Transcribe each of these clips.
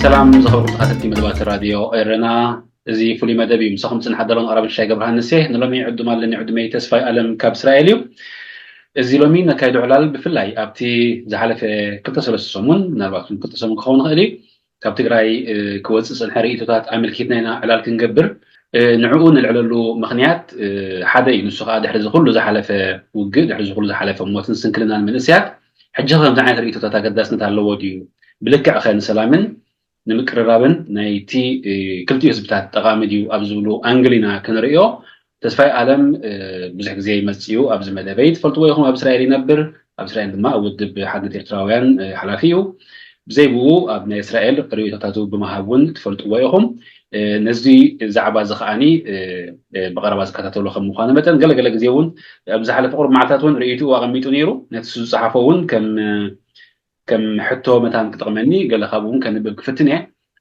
ሰላም ዝኸበርኩም ተኸታተልቲ መደባት ራድዮ ኤረና፣ እዚ ፍሉይ መደብ እዩ። ምሳኹም ጽንሓት ደሎን ኣራብን ሻይ ገብረሃንስ እየ። ንሎሚ ዕዱም ኣለኒ፣ ዕዱመይ ተስፋይ ኣለም ካብ እስራኤል እዩ። እዚ ሎሚ ነካይዶ ዕላል ብፍላይ ኣብቲ ዝሓለፈ ክልተ ሰለስተ ሰሙን፣ ምናልባት እውን ክልተ ሰሙን ክኸውን ይኽእል እዩ፣ ካብ ትግራይ ክወፅእ ዝፀንሐ ርእይቶታት ኣመልኪትና ኢና ዕላል ክንገብር። ንዕኡ ንልዕለሉ ምኽንያት ሓደ እዩ። ንሱ ከዓ ድሕሪ እዚ ኩሉ ዝሓለፈ ውግእ፣ ድሕሪ እዚ ኩሉ ዝሓለፈ ሞትን ስንክልናን መንእሰያት ሕጂ ከምዚ ዓይነት ርእይቶታት ኣገዳስነት ኣለዎ ድዩ? ብልክዕ ኸ ንሰላምን ንምቅርራብን ናይቲ ክልቲኡ ህዝብታት ጠቓሚ ድዩ ኣብ ዝብሉ ኣንግል ኢና ክንርእዮ። ተስፋይ ኣለም ብዙሕ ግዜ ይመጽእ እዩ ኣብዚ መደበይ። ትፈልጥዎ ኢኹም፣ ኣብ እስራኤል ይነብር። ኣብ እስራኤል ድማ ኣብ ውድብ ሓድነት ኤርትራውያን ሓላፊ እዩ። ብዘይ ብኡ ኣብ ናይ እስራኤል ርእይቶታቱ ብምሃብ እውን ትፈልጥዎ ኢኹም። ነዚ ዛዕባ እዚ ከዓኒ ብቐረባ ዝከታተሎ ከም ምዃኑ መጠን፣ ገለገለ ግዜ እውን ኣብ ዝሓለፈ ቁሩብ መዓልታት እውን ርእይትኡ ኣቐሚጡ ነይሩ። ነቲ ዝጸሓፎ እውን ከም ከም ሕቶ መታን ክጠቕመኒ፣ ገለ ካብኡ እውን ከንብብ ክፍትን እየ።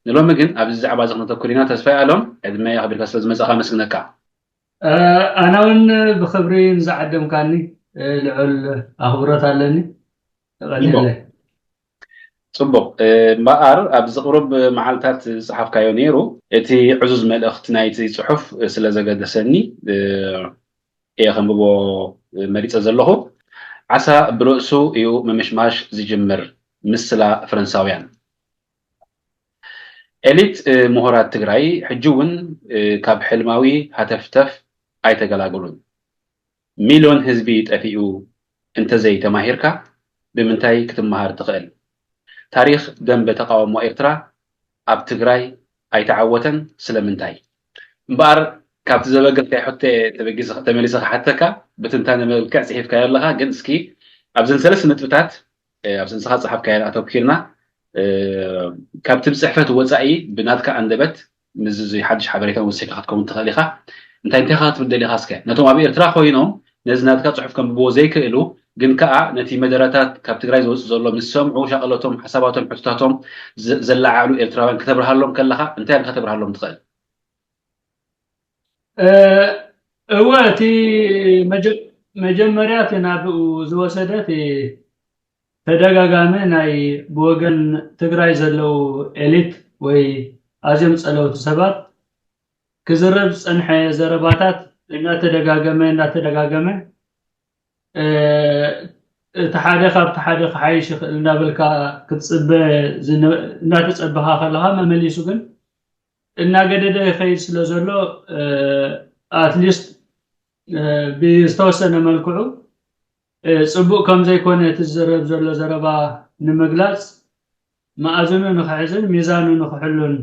ንሎሚ ግን ኣብዚ ዛዕባ እዚ ክነተኩር ኢና። ተስፋይ ኣሎም፣ ዕድመ ኣኽቢርካ ስለ ዝመጻኻ ኣመስግነካ። ኣና እውን ብኽብሪ ንዝዓደምካኒ ልዑል ኣኽብሮት ኣለኒ። የቐንየለይ። ጽቡቕ። እምበኣር ኣብዚ ቅሩብ መዓልታት ዝጸሓፍካዮ ነይሩ፣ እቲ ዕዙዝ መልእኽቲ ናይቲ ጽሑፍ ስለ ዘገደሰኒ፣ እየ ከንብቦ መሪጸ ዘለኹ። ዓሳ ብርእሱ እዩ ምምሽማሽ ዝጅምር፣ ምስላ ፈረንሳውያን። ኤሊት ምሁራት ትግራይ ሕጂ እውን ካብ ሕልማዊ ሃተፍተፍ ኣይተገላገሉን። ሚልዮን ህዝቢ ጠፊኡ እንተዘይ ተማሂርካ ብምንታይ ክትመሃር ትኽእል? ታሪኽ ደንበ ተቃውሞ ኤርትራ ኣብ ትግራይ ኣይተዓወተን፣ ስለምንታይ? እምበኣር ካብቲ ዘበገስካዮ ሕቶ እየ ተበጊሰ-፣ ተመሊሰ ክሓተካ፣ ብትንታነ መልክዕ ጽሒፍካዮ ኣለኻ፣ ግን እስኪ ኣብዘን ሰለስተ ነጥብታት፣ እ፣ ኣብ ንስኻ ዝጸሓፍካየን ኣተኲርና፣ እ፣ ካብቲ ብጽሕፈት ወጻኢ ብናትካ ኣንደበት ምስዚ ሓድሽ ሓበሬታ ወሲኽካ ክትከውን ትኽእል ኢኻ። እንታይ እንታይ ኢኻ ክትብል ደሊኻ እስከ? ነቶም ኣብ ኤርትራ ኮይኖም ነዚ ናትካ ጽሑፍ ከንብብዎ ዘይክእሉ፣ ግን ከኣ ነቲ መደረታት ካብ ትግራይ ዝወጽእ ዘሎ ምስ ሰምዑ፣ ሻቕሎቶም፣ ሓሳባቶም፣ ሕቶታቶም ዘ-፣ ዘለዓዕሉ ኤርትራውያን ከተብርሃሎም ከለኻ፣ እንታይ ኢልካ ከተብርሃሎም ትኽእል? እ፣ እወ፣ እቲ መጀ-፣ መጀመርያ እቲ ናብኡ ዝወሰደ እቲ ተደጋጋሚ ናይ ብወገን ትግራይ ዘለዉ ኤሊት ወይ ኣዝዮም ጸለውቲ ሰባት ክዝረብ ዝጸንሐ ዘረባታት እናተደጋገመ፣ እናተደጋገመ፣ እ፣ እቲ ሓደ ካብቲ ሓደ ክሓይሽ ይኽእል እናበልካ ክትጽበ ዝነ-፣ እናተጸበኻ ከለኻ መመሊሱ ግን እናገደደ ይኸይድ ስለ ዘሎ፣ እ፣ ኣትሊስት፣ እ፣ ብዝተወሰነ መልክዑ፣ እ፣ ጽቡቕ ከም ዘይኮነ እቲ ዝዝረብ ዘሎ ዘረባ ንምግላጽ መኣዝኑ ንኽሕዝን ሚዛኑ ንኽሕሉን፣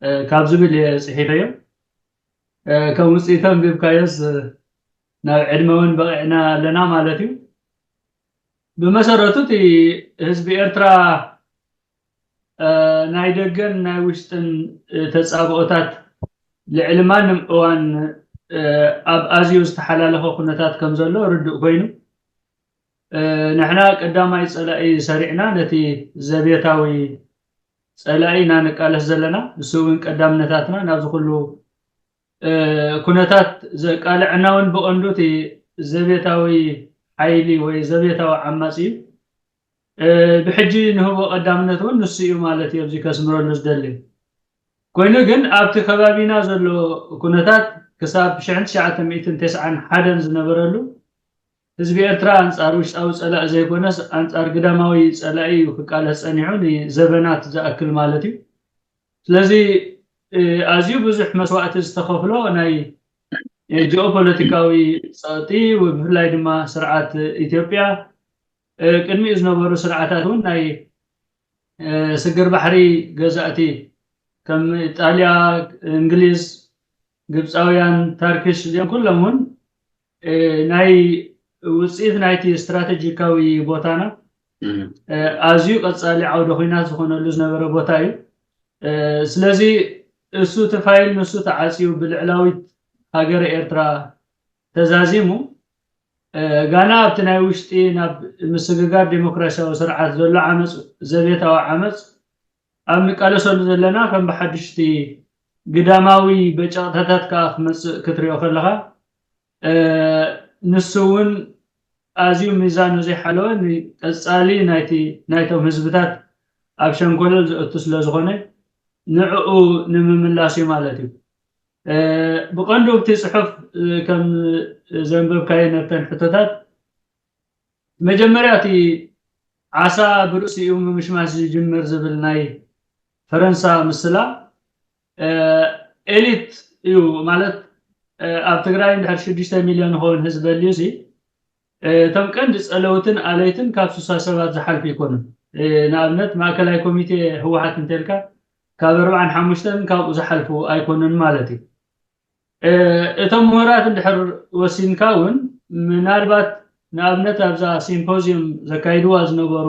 እ፣ ካብ ዝብል እየ ጽሒፈዮ። እ፣ ከም ውጽኢቱ ኣንቢብካዮስ፣ እ፣ ናብ ዕድመ እውን በቒዕና ኣለና ማለት እዩ። ብመሰረቱ እቲ ህዝቢ ኤርትራ፣ እ፣ ናይ ደገን ናይ ውሽጥን፣ እ፣ ተጻብኦታት ልዕሊ ማንም እዋን፣ እ፣ ኣብ ኣዝዩ ዝተሓላለኸ ኩነታት ከም ዘሎ ርዱእ ኮይኑ፣ እ፣ ንሕና ቀዳማይ ጸላኢ ሰሪዕና ነቲ ዘቤታዊ ጸላኢ ኢና ንቃለስ ዘለና። ንሱ እውን ቀዳምነታትና ናብዚ ኩሉ፣ እ፣ ኩነታት ዘቃልዐና እውን ብቐንዱ እቲ ዘቤታዊ ሓይሊ ወይ ዘቤታዊ ዓማጺ እዩ። እ፣ ብሕጂ ንህቦ ቀዳምነት እውን ንሱ እዩ ማለት እዩ። ኣብዚ ከስምረሉ ዝደሊ ኮይኑ ግን ኣብቲ ከባቢና ዘሎ ኩነታት ክሳብ ሽሕን ትሽዓተ ሚእትን ተስዓን ሓደን ዝነበረሉ ህዝቢ ኤርትራ ኣንጻር ውሽጣዊ ጸላኢ ዘይኮነስ ኣንጻር ግዳማዊ ጸላኢ እዩ ክቃለስ ጸኒሑ ንዘበናት ዝኣክል ማለት እዩ። ስለዚ፣ እ፣ ኣዝዩ ብዙሕ መስዋእቲ ዝተኸፍሎ ናይ፣ እ፣ ጂኦፖለቲካዊ ጸቕጢ፣ ብፍላይ ድማ ስርዓት ኢትዮጵያ፣ እ፣ ቅድሚኡ ዝነበሩ ስርዓታት እውን ናይ፣ እ፣ ስግር ባሕሪ ገዛእቲ ከም ኢጣልያ፣ እንግሊዝ፣ ግብፃውያን፣ ታርኪሽ፣ እዚኦም ኩሎም እውን እ፣ ናይ ውፅኢት ናይቲ ስትራቴጂካዊ ቦታና፣ እ፣ ኣዝዩ ቀጻሊ ዓውደ ኹናት ዝኾነሉ ዝነበረ ቦታ እዩ። እ፣ ስለዚ እሱ እቲ ፋይል ንሱ ተዓፅዩ ብልዕላዊት ሃገረ ኤርትራ ተዛዚሙ፣ እ፣ ጋና ኣብቲ ናይ ውሽጢ ናብ ምስግጋር ዴሞክራሲያዊ ስርዓት ዘሎ ዓመፅ፣ ዘቤታዊ ዓመፅ ኣብ ንቃለሰሉ ዘለና ከም ብሓድሽቲ ግዳማዊ በጨቕታታት ከኣ ክመፅእ ክትሪኦ ከለኻ፣ እ፣ ንሱ እውን ኣዝዩ ሚዛኑ ዘይሓለወ ንቀጻሊ ናይቲ፣ ናይቶም ህዝብታት ኣብ ሸንኮለል ዘእቱ ስለ ዝኾነ ንዕኡ ንምምላስ እዩ ማለት እዩ። እ፣ ብቐንዱ ኣብቲ ጽሑፍ፣ እ፣ ከም ዘንበብካዮ ነብተን ሕቶታት መጀመርያ እቲ ዓሳ ብርእሲኡ ምምሽማሽ ዝጅምር ዝብል ናይ ፈረንሳ ምስላ፣ እ፣ ኤሊት እዩ ማለት፣ እ፣ ኣብ ትግራይ እንድሕር ሽዱሽተ ሚልዮን ዝኸውን ህዝቢ ኣልዩ ሲ፣ እ፣ እቶም ቀንዲ ጸለውትን ኣለይትን ካብ ስሳ ሰባት ዝሓልፉ ኣይኮኑን። እ፣ ንኣብነት ማእከላይ ኮሚቴ ህወሓት እንተልካ ካብ ኣርባዓን ሓሙሽተን ካብኡ ዝሓልፉ ኣይኮኑን ማለት እዩ። እ፣ እቶም ምሁራት እንድሕር ወሲንካ እውን ምናልባት ንኣብነት ኣብዛ ሲምፖዚየም ዘካይድዋ ዝነበሩ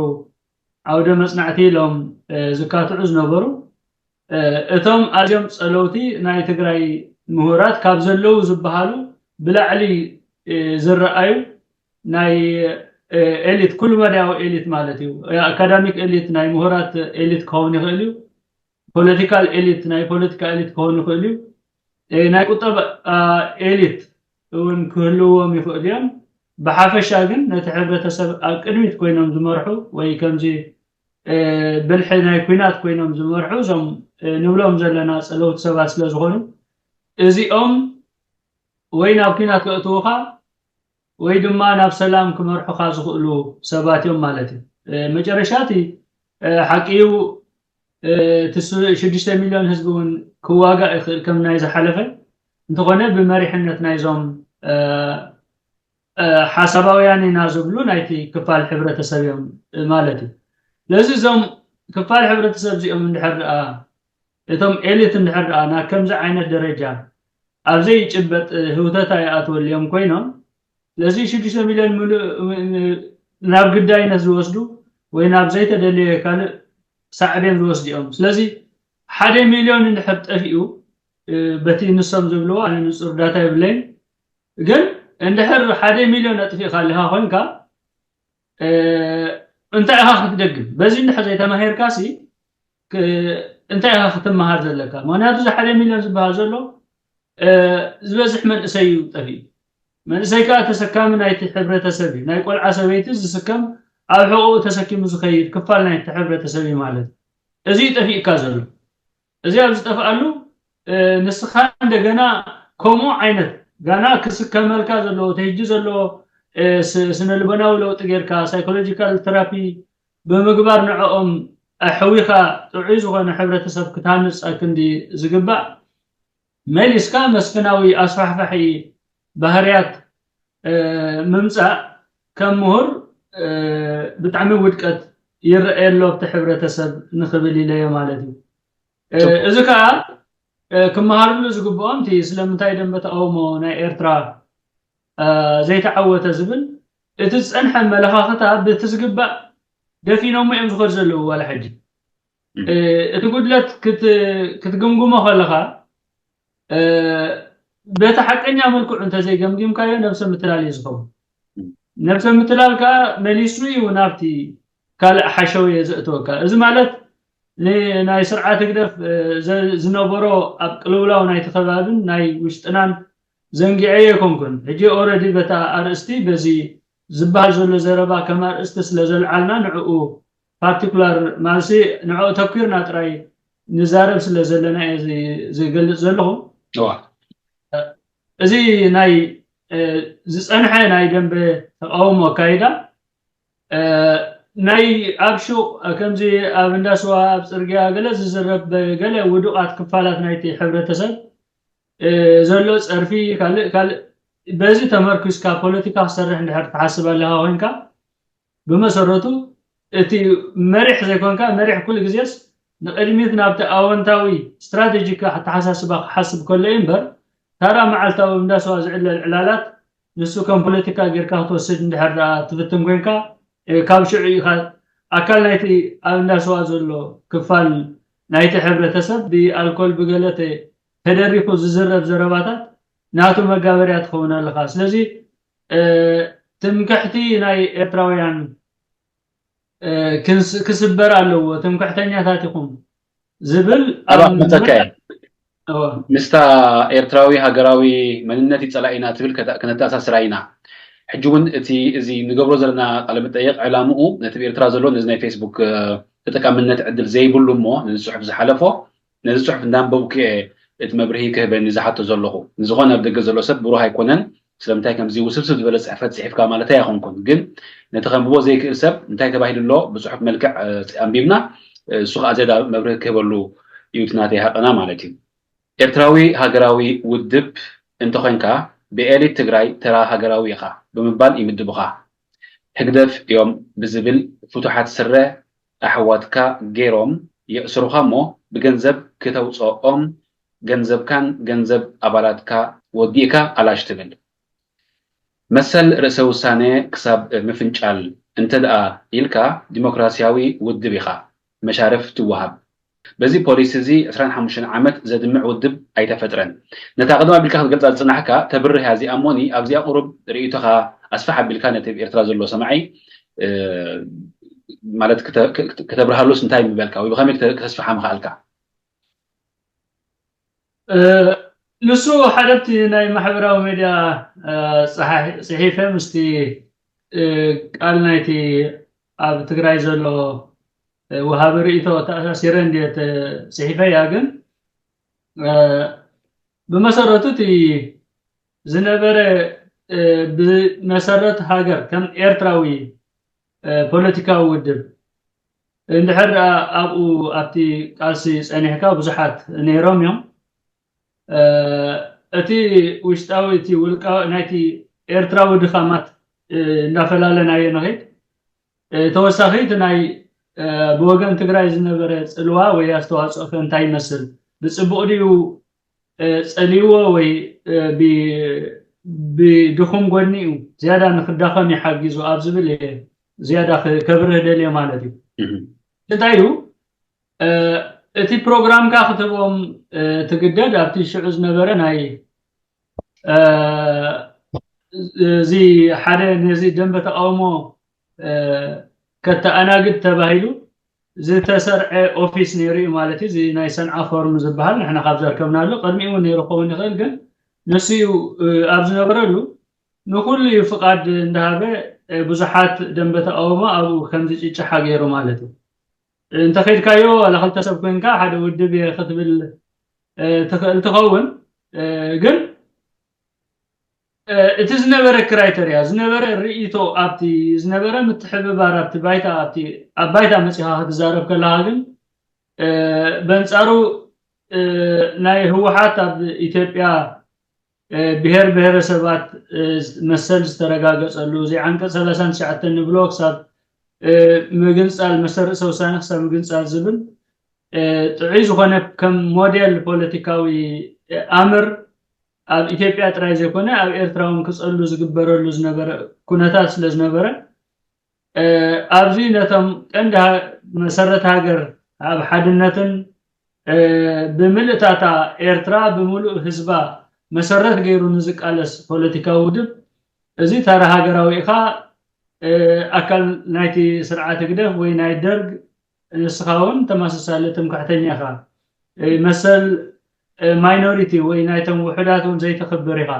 ዓውደ መጽናዕቲ ኢሎም፣ እ፣ ዝካትዑ ዝነበሩ፣ እ፣ እቶም ኣዝዮም ጸለውቲ ናይ ትግራይ ምሁራት ካብ ዘለዉ ዝበሃሉ ብላዕሊ፣ እ፣ ዝረኣዩ ናይ፣ እ፣ ኤሊት፣ ኩሉ መዳያዊ ኤሊት ማለት እዩ። ኣካዳሚክ ኤሊት፣ ናይ ምሁራት ኤሊት ክኸውን ይኽእል እዩ። ፖለቲካል ኤሊት፣ ናይ ፖለቲካ ኤሊት ክኸውን ይኽእል እዩ። እ፣ ናይ ቁጠባ፣ አ፣ ኤሊት እውን ክህልዎም ይኽእሉ እዮም። ብሓፈሻ ግን ነቲ ሕብረተሰብ ኣብ ቅድሚት ኮይኖም ዝመርሑ ወይ ከምዚ፣ እ፣ ብልሒ ናይ ኲናት ኮይኖም ዝመርሑ እዞም፣ እ፣ ንብሎም ዘለና ጸለውቲ ሰባት ስለ ዝኾኑ እዚኦም ወይ ናብ ኲናት ከእትዉኻ ወይ ድማ ናብ ሰላም ክመርሑኻ ዝኽእሉ ሰባት እዮም ማለት እዩ። እ፣ መጨረሻ እቲ፣ እ፣ ሓቂ እዩ። እ፣ እቲ ሱ-፣ ሽዱሽተ ሚልዮን ህዝቢ እውን ክዋጋእ ይኽእል ከም ናይ ዝሓለፈ። እንተኾነ ብመሪሕነት ናይዞም፣ እ፣ እ፣ ሓሳባውያን ኢና ዝብሉ ናይቲ ክፋል ሕብረተሰብ እዮም፣ እ፣ ማለት እዩ። ስለዚ እዞም ክፋል ሕብረተሰብ እዚኦም እንድሕር ደኣ፣ እቶም ኤሊት እንድሕር ደኣ ናብ ከምዚ ዓይነት ደረጃ ኣብ ዘይጭበጥ ህውተታ ይኣትወልዮም ኮይኖም፣ ስለዚ ሽዱሽተ ሚልዮን ምሉእ ናብ ግዳይነት ዝወስዱ ወይ ናብ ዘይተደለየ ካልእ ሳዕቤን ዝወስዱ እዮም። ስለዚ ሓደ ሚልዮን እንድሕር ጠፊኡ፣ እ፣ በቲ ንሶም ዝብልዎ ኣነ ንጹር ዳታ የብለይን፣ ግን እንድሕር ሓደ ሚልዮን ኣጥፊእካ ኣለኻ ኮይንካ፣ እ፣ እንታይ ኢኻ ክትደግም? በዚ እንድሕር ዘይተማሂርካ ሲ፣ ክ-፣ እንታይ ኢኻ ክትመሃር ዘለካ? ምኽንያቱ እዚ ሓደ ሚልዮን ዝበሃል ዘሎ፣ እ፣ ዝበዝሕ መንእሰይ እዩ ጠፊኡ። መንእሰይ ከኣ ተሰካሚ ናይቲ ሕብረተሰብ እዩ። ናይ ቆልዓ ሰበይቲ ዝስከም፣ ኣብ ሕቖኡ ተሰኪሙ ዝኸይድ ክፋል ናይቲ ሕብረተሰብ እዩ ማለት እዩ። እዚ እዩ ጠፊእካ ዘሎ። እዚ ኣብ ዝጠፍኣሉ፣ እ፣ ንስኻ እንደገና ከምኡ ዓይነት ጋና ክስከመልካ ዘለዎ፣ እቲ ሕጂ ዘሎ፣ እ፣ ስ-፣ ስነ ልቦናዊ ለውጢ ጌርካ፣ ሳይኮሎጂካል ተራፒ ብምግባር ንዕኦም ኣሕዊኻ ጥዑይ ዝኾነ ሕብረተሰብ ክትሃንጽ ኣክንዲ ዝግባእ፣ መሊስካ መስፍናዊ ኣስፋሕፋሒ ባህርያት፣ እ፣ ምምጻእ ከም ምሁር፣ እ፣ ብጣዕሚ ውድቀት ይረኣየ ኣሎ ኣብቲ ሕብረተሰብ ንኽብል ኢለዮ ማለት እዩ። እ፣ ጽቡቅ። እዚ ከኣ፣ እ፣ ክመሃርሉ ዝግብኦም እቲ ስለምንታይ ደንበ ተቃውሞ ናይ ኤርትራ፣ እ፣ ዘይተዓወተ ዝብል እቲ ዝጸንሐ መለኻኽታ በቲ ዝግባእ ደፊኖሞ እዮም ዝኸዱ ዘለዉ ዋላ ሕጂ። ም። እ፣ እቲ ጉድለት ክት-፣ ክትግምግሞ ከለኻ፣ እ፣ በቲ ሓቀኛ መልክዑ እንተዘይገምጊምካዮ ነብሰ ምትላል እዩ ዝኸውን። ም። ነብሰ ምትላል ከኣ መሊሱ እዩ ናብቲ ካልእ ሓሸውየ ዘእትወካ። እዚ ማለት ን-፣ ናይ ስርዓት ህግደፍ፣ እ፣ ዘ-፣ ዝነበሮ ኣብ ቅልውላው ናይቲ ከባብን ናይ ውሽጥናን ዘንጊዐዮ ኣይኮንኩን። ሕጂ ኦረዲ በታ ኣርእስቲ በዚ ዝበሃል ዘሎ ዘረባ ከም ኣርእስቲ ስለ ዘልዓልና ንዕኡ ፓርቲኩላር ማለትሲ ንዕኡ ተኲርና ጥራይ ንዛረብ ስለ ዘለና እየ ዚ-፣ ዝገልጽ ዘለኹ። እዋ። እዚ ናይ፣ እ፣ ዝጸንሐ ናይ ደንበ ተቃውሞ ኣካይዳ፣ እ፣ ናይ ኣብ ሹቕ፣ እ፣ ከምዚ ኣብ እንዳ ስዋ፣ ኣብ ጽርግያ ገለ ዝዝረብ ገለ ውዱቓት ክፋላት ናይቲ ሕብረተሰብ፣ እ፣ ዘሎ ጸርፊ፣ ካልእ፣ ካልእ፣ በዚ ተመርኪስካ ፖለቲካ ክሰርሕ እንድሕር ትሓስብ ኣለኻ ኮይንካ፣ ብመሰረቱ እቲ መሪሕ ዘይኮንካ፣ መሪሕ ኩሉ ግዜስ ንቕድሚት ናብቲ ኣወንታዊ ስትራቴጂካ ኣተሓሳስባ ክሓስብ ከሎ እዩ እምበር፣ ታራ መዓልታዊ እንዳ ስዋ ዝዕለል ዕላላት ንሱ ከም ፖለቲካ ጌርካ ክትወስድ እንድሕር ደኣ ትፍትን ኮንካ፣ እ፣ ካብ ሽዑ ኢኻ ኣካል ናይቲ ኣብ እንዳ ስዋ ዘሎ ክፋል ናይቲ ሕብረተሰብ ብኣልኮል ብገለ ተ-፣ ተደሪኹ ዝዝረብ ዘረባታት ናቱ መጋበርያ ትኸውን ኣለኻ። ስለዚ፣ እ፣ ትምክሕቲ ናይ ኤርትራውያን፣ እ፣ ክንስ-፣ ክስበር ኣለዎ። ትምክሕተኛታት ኢኹም ዝብል ኣብ ኣባ መተካየ። እዎ። ምስታ ኤርትራዊ ሃገራዊ መንነት ይጸላኢና ትብል ከተ-፣ ክነተኣሳስራ ኢና። ሕጂ እውን እቲ፣ እዚ ንገብሮ ዘለና ቃለ መጠየቕ ዕላምኡ ነቲ ብኤርትራ ዘሎ ነዚ ናይ ፌስቡክ፣ እ፣ ተጠቃምነት ዕድል ዘይብሉ እሞ ነዚ ጽሑፍ ዝሓለፎ፣ ነዚ ጽሑፍ እንዳንበብኩ እየ እቲ መብርሂ ክህበኒ ዝሓቶ ዘለኹ። ንዝኾነ ኣብ ደገ ዘሎ ሰብ ብሩህ ኣይኮነን። ስለምንታይ ከምዚ ውስብስብ ዝበለ ጽሕፈት ጽሒፍካ ማለተይ ኣይኮንኩን። ግን ነቲ ከንብቦ ዘይክእል ሰብ እንታይ ተባሂሉ ኣሎ ብጽሑፍ መልክዕ፣ እ፣ ኣንቢብና፣ እ፣ እሱ ከኣ ዝያዳ መብርሂ ክህበሉ እዩ እቲ ናተይ ሃቀና ማለት እዩ። ኤርትራዊ ሃገራዊ ውድብ እንተኾይንካ ብኤሊት ትግራይ ተራ ሃገራዊ ኢኻ ብምባል ይምድቡኻ። ህግደፍ እዮም ብዝብል ፍቱሓት ስረ ኣሕዋትካ ገይሮም የእስሩኻ እሞ ብገንዘብ ክተውፅኦም ገንዘብካን ገንዘብ ኣባላትካ ወዲእካ ኣላሽ ትብል። መሰል ርእሰ ውሳነ ክሳብ ምፍንጫል እንተ ደኣ ኢልካ ዲሞክራሲያዊ ውድብ ኢኻ መሻርፍ ትወሃብ። በዚ ፖሊሲ እዚ ዕስራን ሓሙሽተን ዓመት ዘድምዕ ውድብ ኣይተፈጥረን። ነታ ቅድም ኣቢልካ ክትገልጻ ዝጽናሕካ ተብርህ እያ እዚኣ እሞኒ ኣብዚኣ ቁሩብ ርእይቶኻ ኣስፍሕ ኣቢልካ ነቲ ኣብ ኤርትራ ዘሎ ሰማዒ፣ እ፣ ማለት ክተ-፣ ክ-፣ ክተ-፣ ከተብርሃሉስ እንታይ ምበልካ ወይ ብኸመይ ክተ-፣ ክተስፍሓ ምኽኣልካ? እ፣ ንሱ ሓደ ኣብቲ ናይ ማሕበራዊ ሜድያ፣ እ፣ ጸሓሒ-፣ ጽሒፈ ምስቲ፣ እ፣ ቃል ናይቲ ኣብ ትግራይ ዘሎ፣ እ፣ ወሃቢ ርእይቶ ተኣሳሲረ እንድየ ተ-፣ ጽሒፈያ። ግን፣ እ፣ ብመሰረቱ እቲ ዝነበረ፣ እ፣ ብመሰረት ሃገር ከም ኤርትራዊ፣ እ፣ ፖለቲካዊ ውድብ እንድሕር ደኣ ኣብኡ ኣብቲ ቃልሲ ጸኒሕካ ብዙሓት ነይሮም እዮም። እ፣ እቲ ውሽጣዊ፣ እቲ ውልቃዊ ናይቲ ኤርትራዊ ድኻማት፣ እ፣ እንዳፈላለናዮ ንኸይድ። እ፣ ተወሳኺ እቲ ናይ፣ እ፣ ብወገን ትግራይ ዝነበረ ጽልዋ ወይ ኣስተዋጽኦ ከ እንታይ ይመስል? ብጽቡቕ ድዩ፣ እ፣ ጸልይዎ ወይ፣ እ፣ ብ-፣ ብድኹም ጎኒኡ ዝያዳ ንክዳኸም ይሓጊዙ ኣብ ዝብል እየ ዝያዳ ክ-፣ ከብርህ ደልየ ማለት እዩ። እህ። እንታይ እዩ፣ እ፣ እቲ ፕሮግራምካ ክትህቦም፣ እ፣ ትግደድ። ኣብቲ ሽዑ ዝነበረ ናይ፣ እ፣ እዚ ሓደ ነዚ ደንበ ተቃውሞ፣ እ፣ ከተኣናግድ ተባሂሉ ዝተሰርዐ ኦፊስ ነይሩ እዩ ማለት እዩ። እዚ ናይ ሰንዓ ፎርም ዝበሃል ንሕና ካብ ዘርከብናሉ ቅድሚኡ እውን ነይሩ ክኸውን ይኽእል፣ ግን ንሱ እዩ፣ እ፣ ኣብ ዝነበረሉ ንኹሉ እዩ ፍቃድ እንዳሃበ፣ እ፣ ብዙሓት ደንበ ተቃውሞ ኣብኡ ከም ዝጭጭሓ ገይሩ ማለት እዩ። እንተኸይድካዮ ዋላ ክልተ ሰብ ኮንካ ሓደ ውድብ እየ ክትብል፣ እ፣ ትኽእል ትኸውን፣ እ፣ ግን፣ እ፣ እቲ ዝነበረ ክራይተርያ፣ ዝነበረ ርእይቶ፣ ኣብቲ ዝነበረ ምትሕብባር ኣብቲ ባይታ፣ ኣብቲ፣ ኣብ ባይታ መጺኻ ክትዛረብ ከለኻ ግን፣ እ፣ በንጻሩ፣ እ፣ ናይ ህወሓት ኣብ ኢትዮጵያ፣ እ፣ ብሄር ብሄረሰባት፣ እ፣ መሰል ዝተረጋገጸሉ፣ እዚ ዓንቀጽ ሰላሳን ትሽዓተን ንብሎ ክሳብ፣ እ፣ ምግንጻል፣ መሰል ርእሰ ውሳነ ክሳብ ምግንጻል ዝብል፣ እ፣ ጥዑይ ዝኾነ ከም ሞዴል ፖለቲካዊ፣ እ፣ ኣምር ኣብ ኢትዮጵያ ጥራይ ዘይኮነ ኣብ ኤርትራ እውን ክጸሉ ዝግበረሉ ዝነበረ ኩነታት ስለ ዝነበረ፣ እ፣ ኣብዚ ነቶም ቀንዲ ሃ-፣ መሰረት ሃገር ኣብ ሓድነትን፣ እ፣ ብምልእታታ ኤርትራ ብምሉእ ህዝባ መሰረት ገይሩ ንዝቃለስ ፖለቲካዊ ውድብ፣ እዚ ተራ ሃገራዊ ኢኻ፣ እ፣ ኣካል ናይቲ ስርዓት ህግደፍ ወይ ናይ ደርግ፣ ንስኻ እውን ተመሳሳሊ ትምክሕተኛ ኢኻ። እ፣ መሰል፣ እ፣ ማይኖሪቲ ወይ ናይቶም ውሑዳት እውን ዘይተኽብር ኢኻ።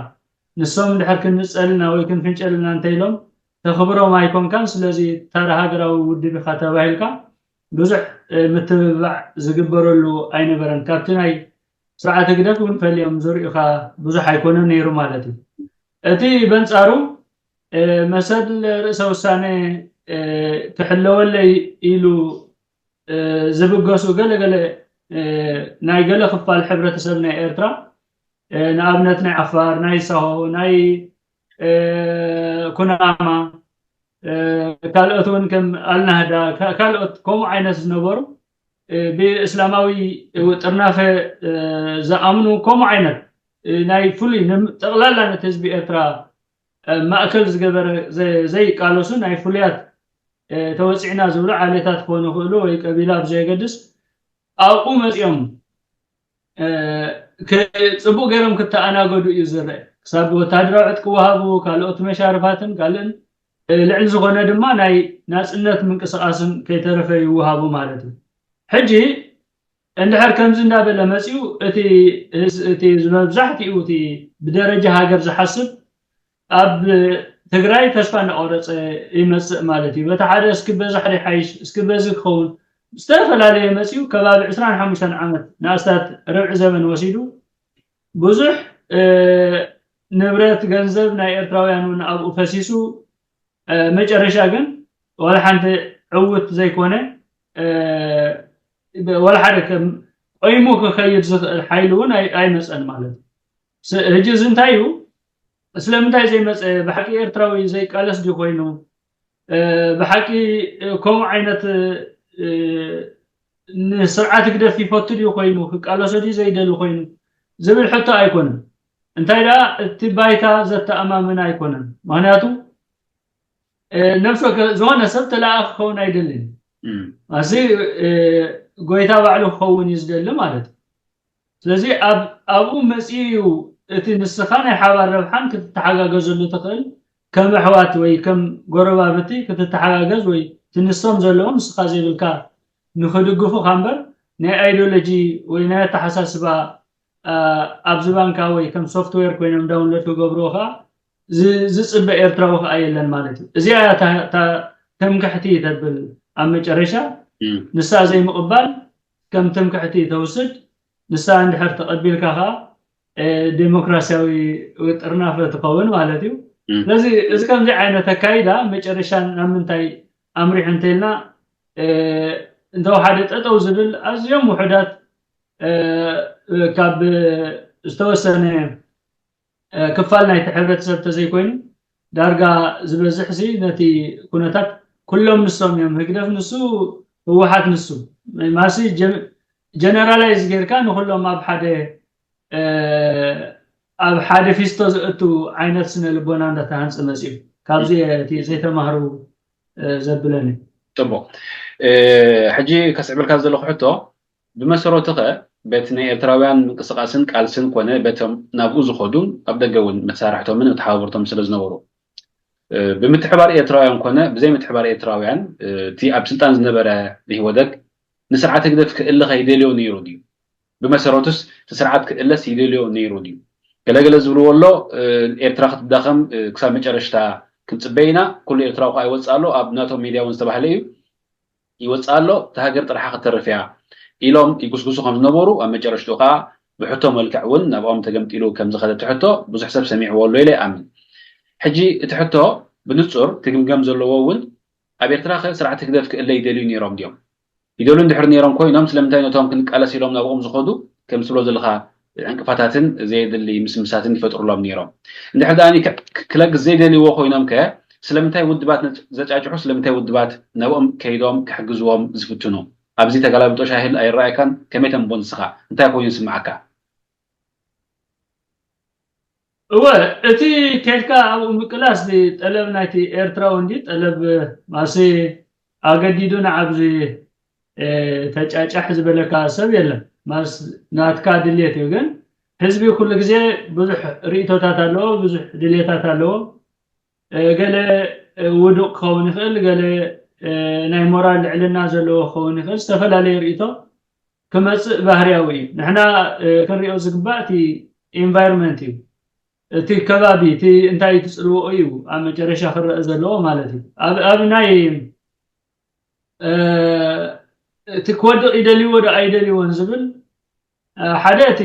ንሶም እንድሕር ክንጸልና ወይ ክንፍንጨልና እንተኢሎም ተኽብሮም ኣይኮንካን፣ ስለዚ ተራ ሃገራዊ ውድብ ኢኻ ተባሂልካ ብዙሕ፣ እ፣ ምትብባዕ ዝግበረሉ ኣይነበረን። ካብቲ ናይ ስርዓት ህግደፍ እውን ፈሊዮም ዝርእዩኻ ብዙሕ ኣይኮነን ነይሩ ማለት እዩ። እቲ በንጻሩ፣ እ፣ መሰል ርእሰ ውሳነ፣ እ፣ ክሕለወለይ ኢሉ፣ እ፣ ዝብገሱ ገለ ገለ፣ እ፣ ናይ ገለ ክፋል ሕብረተሰብ ናይ ኤርትራ፣ እ፣ ንኣብነት ናይ ዓፋር፣ ናይ ሳሆ፣ ናይ፣ እ፣ ኩናማ፣ እ፣ ካልኦት እውን ከም ኣልናህዳ፣ ካ-፣ ካልኦት ከምኡ ዓይነት ዝነበሩ፣ እ፣ ብእስላማዊ ጥርናፈ፣ እ፣ ዝኣምኑ ከምኡ ዓይነት፣ እ፣ ናይ ፍሉይ ንም-፣ ጠቕላላ ነቲ ህዝቢ ኤርትራ፣ ማእከል ዝገበረ ዘይቃለሱ ናይ ፍሉያት ተወፂዕና ዝብሉ ዓሌታት ክኾኑ ይኽእሉ ወይ ቀቢላ ብዘየገድስ ኣብኡ መፂኦም ፅቡቅ ገይሮም ክተኣናገዱ እዩ ዝረአ። ክሳብ ወታደራዊ ዕጥቂ ወሃቡ ካልኦት መሻርፋትን ካልእን ልዕሊ ዝኾነ ድማ ናይ ናፅነት ምንቅስቃስን ከይተረፈ ይወሃቡ ማለት እዩ። ሕጂ እንድሕር ከምዚ እንዳበለ መፂኡ እቲ መብዛሕትኡ እቲ ብደረጃ ሃገር ዝሓስብ ኣብ ትግራይ ተስፋ እናቆረፀ ይመፅእ ማለት እዩ። በቲ ሓደ እስኪ በዛሕ ይሓይሽ እስኪ በዚ ክኸውን ዝተፈላለየ መፂኡ ከባቢ ዕስራን ሓሙሽተን ዓመት ንኣስታት ርብዒ ዘበን ወሲዱ ብዙሕ ንብረት ገንዘብ ናይ ኤርትራውያን እውን ኣብኡ ፈሲሱ መጨረሻ ግን ዋላ ሓንቲ ዕውት ዘይኮነ ዋላ ሓደ ቆይሙ ክኸይድ ዝኽእል ሓይሊ እውን ኣይመፀን ማለት እዩ። ሕጂ እዚ እንታይ እዩ? ስለምንታይ ዘይመፀ? ብሓቂ ኤርትራዊ ዘይቃለስ ድዩ ኮይኑ? ብሓቂ ከምኡ ዓይነት ንስርዓት ህግደፍ ይፈቱ ድዩ ኮይኑ ክቃለሶ ድዩ ዘይደሊ ኮይኑ ዝብል ሕቶ ኣይኮነን። እንታይ ደኣ እቲ ባይታ ዘተኣማምን ኣይኮነን። ምክንያቱ ነብሶ ዝኾነ ሰብ ተለኣኣኺ ክኸውን ኣይደልን። ኣዚ ጎይታ ባዕሉ ክኸውን እዩ ዝደሊ ማለት እዩ። ስለዚ ኣብኡ መፂኡ እዩ እቲ ንስኻ ናይ ሓባር ረብሓን ክትተሓጋገዘሉ ትኽእል ከም ኣሕዋት ወይ ከም ጎረባብቲ ክትተሓጋገዝ ወይ ትንሶም ዘለዎም ንስኻ ዘይብልካ ንክድግፉ ካምበር ናይ ኣይዲዮሎጂ ወይ ናይ ኣተሓሳስባ ኣብ ዝባንካ ወይ ከም ሶፍትዌር ኮይኖም ዳውንሎድ ክገብርዎ ከዓ ዝፅበ ኤርትራዊ ከዓ የለን ማለት እዩ። እዚኣ ትምክሕቲ ተብል ኣብ መጨረሻ ንሳ ዘይምቕባል ከም ትምክሕቲ ተውስድ ንሳ እንድሕር ተቐቢልካ ከዓ ዴሞክራሲያዊ ጥርናፈ ትኸውን ማለት እዩ። ስለዚ እዚ ከምዚ ዓይነት ኣካይዳ መጨረሻ ናብ ምንታይ ኣምሪሑ እንተኢልና እንተወሓደ ጠጠው ዝብል ኣዝዮም ውሑዳት ካብ ዝተወሰነ ክፋል ናይቲ ሕብረተሰብ ተዘይኮይኑ ዳርጋ ዝበዝሕ ሲ ነቲ ኩነታት ኩሎም ንሶም እዮም። ህግደፍ ንሱ፣ ህወሓት ንሱ ማሲ ጀነራላይዝ ጌርካ ንኩሎም ኣብ ሓደ ኣብ ሓደ ፊስቶ ዘእቱ ዓይነት ስነ ልቦና እንዳተሃንፀ መፅኡ ካብዚ እቲ ዘይተማህሩ ዘብለኒ። ፅቡቅ። ሕጂ ከስዕበልካ ዘለኹ ሕቶ ብመሰረቱ ከ በቲ ናይ ኤርትራውያን ምንቅስቃስን ቃልስን ኮነ በቶም ናብኡ ዝኸዱን ኣብ ደገ እውን መሳርሕቶምን መተሓባበርቶም ስለ ዝነበሩ ብምትሕባር ኤርትራውያን ኮነ ብዘይ ምትሕባር ኤርትራውያን እቲ ኣብ ስልጣን ዝነበረ ኢህወደግ ንስርዓት ህግደፍ ክእለ ከይደልዮ ነይሩ ድዩ? ብመሰረቱስ እቲ ስርዓት ክእለስ ይደልዮ ነይሩ ድዩ? ገለገለ ዝብልዎ ኣሎ ኤርትራ ክትዳኸም ክሳብ መጨረሽታ ክንፅበ ኢና፣ ኩሉ ኤርትራዊ ከዓ ይወፅእ ኣሎ፣ ኣብ ናቶም ሚድያ እውን ዝተባህለ እዩ። ይወፅእ ኣሎ፣ እታ ሃገር ጥርሓ ክትተርፍ እያ ኢሎም ይጉስጉሱ ከም ዝነበሩ ኣብ መጨረሽትኡ ከዓ ብሕቶ መልክዕ እውን ናብኦም ተገምጢሉ ከም ዝኸደ እቲ ሕቶ ብዙሕ ሰብ ሰሚዕዎ ኣሎ ኢለ ይኣምን። ሕጂ እቲ ሕቶ ብንፁር ክግምገም ዘለዎ እውን ኣብ ኤርትራ ከ ስርዓት ህግደፍ ክእለ ይደልዩ ነይሮም ድዮም? ይደልዩ እንድሕር ነይሮም ኮይኖም ስለምንታይ ነቶም ክንቃለስ ኢሎም ናብኦም ዝኸዱ ከም ትብሎ ዘለካ ዕንቅፋታትን ዘየድሊ ምስምሳትን ይፈጥሩሎም ነይሮም? እንድሕር ደኣ ክለግስ ዘይደልይዎ ኮይኖም ከ ስለምንታይ ውድባት ዘጫጭሑ ስለምንታይ ውድባት ናብኦም ከይዶም ክሕግዝዎም ዝፍትኑ? ኣብዚ ተገላብጦሽ ኣይህል ኣይረኣየካን? ከመይ ተንቦ ንስኻ? እንታይ ኮይኑ ዝስምዓካ? እወ እቲ ከድካ ኣብኡ ምቅላስ ጠለብ ናይቲ ኤርትራዊ እንዲ ጠለብ ማሲ ኣገዲዱ ንዓብዚ ተጫጫሕ ዝበለካ ሰብ የለን። ማስ ናትካ ድልየት እዩ። ግን ህዝቢ ኩሉ ግዜ ብዙሕ ርእቶታት ኣለዎ፣ ብዙሕ ድልየታት ኣለዎ። ገለ ውዱቅ ክኸውን ይኽእል፣ ገለ ናይ ሞራል ልዕልና ዘለዎ ክኸውን ይኽእል። ዝተፈላለየ ርእቶ ክመፅእ ባህርያዊ እዩ። ንሕና ክንሪኦ ዝግባእ እቲ ኢንቫይሮንመንት እዩ፣ እቲ ከባቢ እቲ እንታይ ትፅልዎ እዩ ኣብ መጨረሻ ክረአ ዘለዎ ማለት እዩ። ኣብ ናይ እቲ ክወድቕ ይደልይዎ ዶ ኣይደልይዎን ዝብል ሓደ እቲ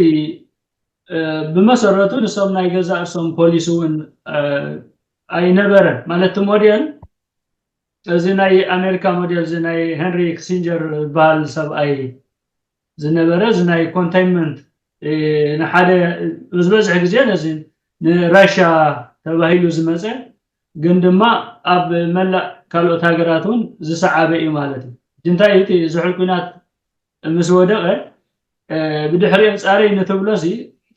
ብመሰረቱ ንሶም ናይ ገዛእ ርእሶም ፖሊሲ እውን ኣይነበረን ማለት እቲ ሞዴል እዚ ናይ ኣሜሪካ ሞዴል እዚ ናይ ሄንሪ ክሲንጀር ዝበሃል ሰብኣይ ዝነበረ እዚ ናይ ኮንቴይንመንት ንሓደ ዝበዝሕ ግዜ ነዚ ንራሻ ተባሂሉ ዝመፀ ግን ድማ ኣብ መላእ ካልኦት ሃገራት እውን ዝሰዓበ እዩ ማለት እዩ። እንታይ እቲ ዝሑል ኩናት ምስ ወደቐ ብድሕሪኦም ፃረይ ንትብሎ ሲ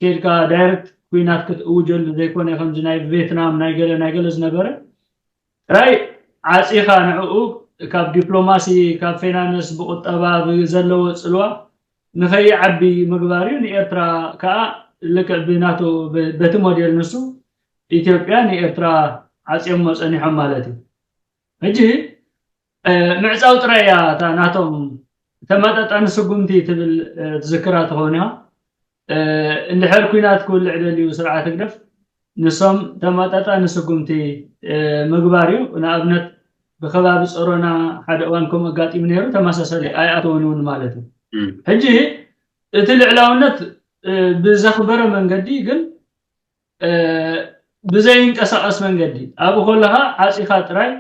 ኬድካ ዳይረክት ኩናት ክትእውጀሉ ዘይኮነ ከምዚ ናይ ቬትናም ናይ ገለ ናይ ገለ ዝነበረ ጥራይ ዓፂኻ ንዕኡ ካብ ዲፕሎማሲ ካብ ፋይናንስ ብቁጠባ ብዘለዎ ፅልዋ ንኸይዓቢ ምግባር እዩ። ንኤርትራ ከዓ ልክዕ ብናቱ በቲ ሞዴል ንሱ ኢትዮጵያ ንኤርትራ ዓፅዮሞ ፀኒሖም ማለት እዩ። ሕጂ ምዕፃው ጥራይ እያ እታ ናቶም ተመጣጣኒ ስጉምቲ ትብል ትዝክራ ተኾይኑ እንድሕር ኩናት ክውልዕ ደልዩ ስርዓት ህግደፍ ንሶም ተመጣጣኒ ስጉምቲ ምግባር እዩ። ንኣብነት ብከባቢ ፀሮና ሓደ እዋን ከምኡ ኣጋጢሙ ነይሩ፣ ተመሳሳሊ ኣይኣተውን እውን ማለት እዩ። ሕጂ እቲ ልዕላውነት ብዘኽበረ መንገዲ ግን ብዘይንቀሳቐስ መንገዲ ኣብኡ ከለኻ ዓፂኻ ጥራይ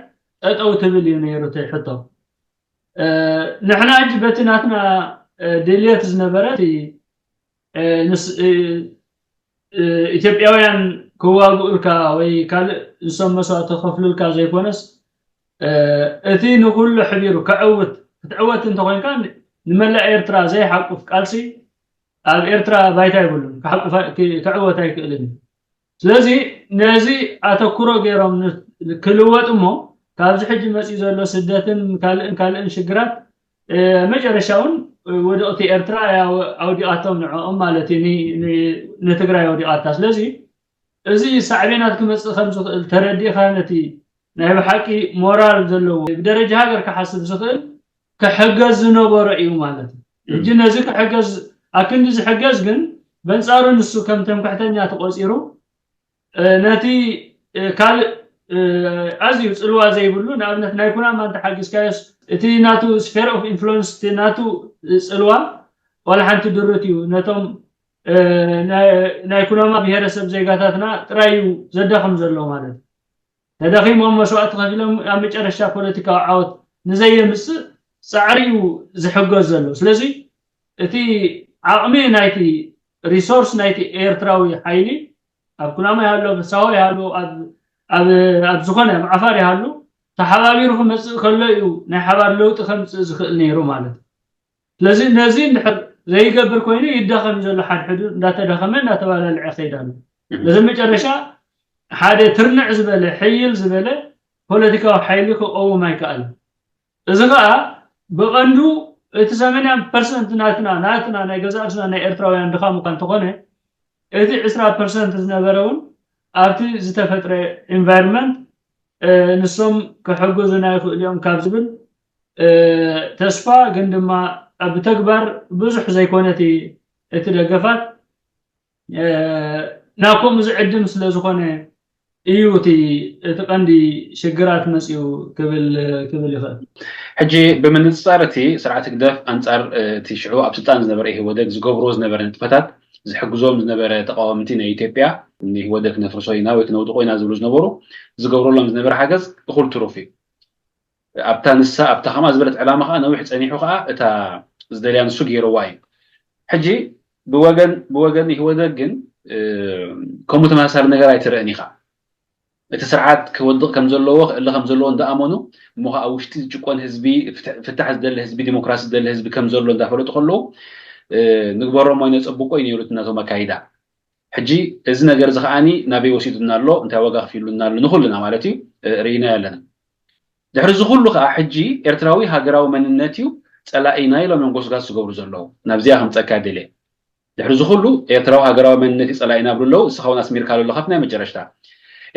ጠጠው ትብል እዩ ነይሩ እቲ ሕቶ። ንሕና ሕጂ በቲ ናትና ድልየት ዝነበረ ኢትዮጵያውያን ክዋግኡልካ ወይ ካልእ ንሶም መስዋእቲ ክኸፍሉልካ ዘይኮነስ እቲ ንኩሉ ሕቢሩ ከዕውት ክትዕወት እንተኮይንካ ንመላእ ኤርትራ ዘይሓቁፍ ቃልሲ ኣብ ኤርትራ ባይታ ይብሉን ክዕወት ኣይክእልን እዩ። ስለዚ ነዚ ኣተኩሮ ገይሮም ክልወጥ እሞ ካብዚ ሕጂ መፅኡ ዘሎ ስደትን ካልእን ካልእን ሽግራት መጨረሻ እውን ወደቕቲ ኤርትራ ኣውዲቓቶም ንዕኦም ማለት እዩ ንትግራይ ኣውዲቓታ። ስለዚ እዚ ሳዕቤናት ክመፅእ ከም ዝኽእል ተረዲእኻ ነቲ ናይ ብሓቂ ሞራል ዘለዎ ብደረጃ ሃገር ክሓስብ ዝኽእል ክሕገዝ ዝነበሮ እዩ ማለት እዩ። ሕጂ ነዚ ክሕገዝ ኣክንዲ ዝሕገዝ ግን በንፃሩ ንሱ ከም ተምክሕተኛ ተቆፂሩ ነቲ ካልእ ኣዝዩ ፅልዋ ዘይብሉ ንኣብነት ናይ ኩናማ እንተሓጊዝካዮስ እቲ ናቱ sphere of influence እቲ ናቱ ፅልዋ ዋላ ሓንቲ ድርት እዩ ነቶም ናይ ኩናማ ብሄረሰብ ዜጋታትና ጥራይ እዩ ዘዳኽም ዘሎ ማለት እዩ። ተደኺሞም መስዋእቲ ከፊሎም ኣብ መጨረሻ ፖለቲካዊ ዓወት ንዘየምፅእ ፃዕሪ እዩ ዝሕገዝ ዘሎ። ስለዚ እቲ ዓቕሚ ናይቲ ሪሶርስ ናይቲ ኤርትራዊ ሓይሊ ኣብ ኩናማ ይሃሉ፣ ኣብ ሳሆ ይሃሉ፣ ኣብ ዝኾነ ኣብ ዓፋር ይሃሉ ተሓባቢሩ ክመፅእ ከሎ እዩ ናይ ሓባር ለውጢ ከምፅእ ዝኽእል ነይሩ ማለት እዩ። ስለዚ ነዚ እንድሕር ዘይገብር ኮይኑ ይዳኸም እዩ ዘሎ፣ ሓድሕዱ እንዳተዳኸመ እንዳተባላልዐ ይኸይድ ኣሎ። በዚ መጨረሻ ሓደ ትርንዕ ዝበለ ሕይል ዝበለ ፖለቲካዊ ሓይሊ ክቀውም ኣይከኣልን። እዚ ከዓ ብቐንዱ እቲ ሰማንያ ፐርሰንት ናትና ናትና ናይ ገዛ ርእስና ናይ ኤርትራውያን ድኻም እኳ እንተኾነ እቲ ዕስራ ፐርሰንት ዝነበረ እውን ኣብቲ ዝተፈጥረ ኢንቫይሮንመንት ንሶም ክሕግዙና ይኽእሉ እዮም ካብ ዝብል ተስፋ ግን ድማ ብተግባር ብዙሕ ዘይኮነ እቲ ደገፋት ናብ ከምኡ ዝዕድም ስለ ዝኾነ እዩ እቲ እቲ ቀንዲ ሽግራት መፅኡ ክብል ክብል ይኽእል። ሕጂ ብምንፅፃር እቲ ስርዓት ህግደፍ ኣንፃር እቲ ሽዑ ኣብ ስልጣን ዝነበረ ኢህወደግ ዝገብርዎ ዝነበረ ንጥፈታት ዝሕግዞም ዝነበረ ተቃወምቲ ናይ ኢትዮጵያ ንኢህወደግ ክነፍርሶ ኢና ወይ ክነውድቆ ኢና ዝብሉ ዝነበሩ ዝገብረሎም ዝነበረ ሓገዝ እኹል ትሩፍ እዩ። ኣብታ ንሳ ኣብታ ከምኣ ዝበለት ዕላማ ከዓ ነዊሕ ፀኒሑ ከዓ እታ ዝደልያ ንሱ ገይርዋ እዩ። ሕጂ ብወገን ብወገን ኢህወደግ ግን ከምኡ ተመሳሳሊ ነገር ኣይትርእን ኢኻ። እቲ ስርዓት ክወድቕ ከም ዘለዎ ክእለ ከም ዘለዎ እንዳኣመኑ እሞ ከዓ ኣብ ውሽጢ ዝጭቆን ህዝቢ ፍታሕ ዝደሊ ህዝቢ ዲሞክራሲ ዝደሊ ህዝቢ ከም ዘሎ እንዳፈለጡ ከለዉ ንግበሮም ወይ ነፀብቆ እዩ ነይሩ እቲ ናቶም ኣካይዳ። ሕጂ እዚ ነገር እዚ ከዓኒ ናበይ ወሲዱና ኣሎ፣ እንታይ ዋጋ ከፊሉና ኣሎ ንኩልና ማለት እዩ ርኢናዮ ኣለና። ድሕሪ እዚ ኩሉ ከዓ ሕጂ ኤርትራዊ ሃገራዊ መንነት እዩ ፀላኢና ኢሎም እዮም ጎስጋስ ዝገብሩ ዘለዉ። ናብዚኣ ከምፀካ ደልየ። ድሕሪ እዚ ኩሉ ኤርትራዊ ሃገራዊ መንነት እዩ ፀላኢና ብሉ ኣለዉ። እስኻ እውን ኣስሚርካሉ ኣለኻ ኣብቲ ናይ መጨረሽታ።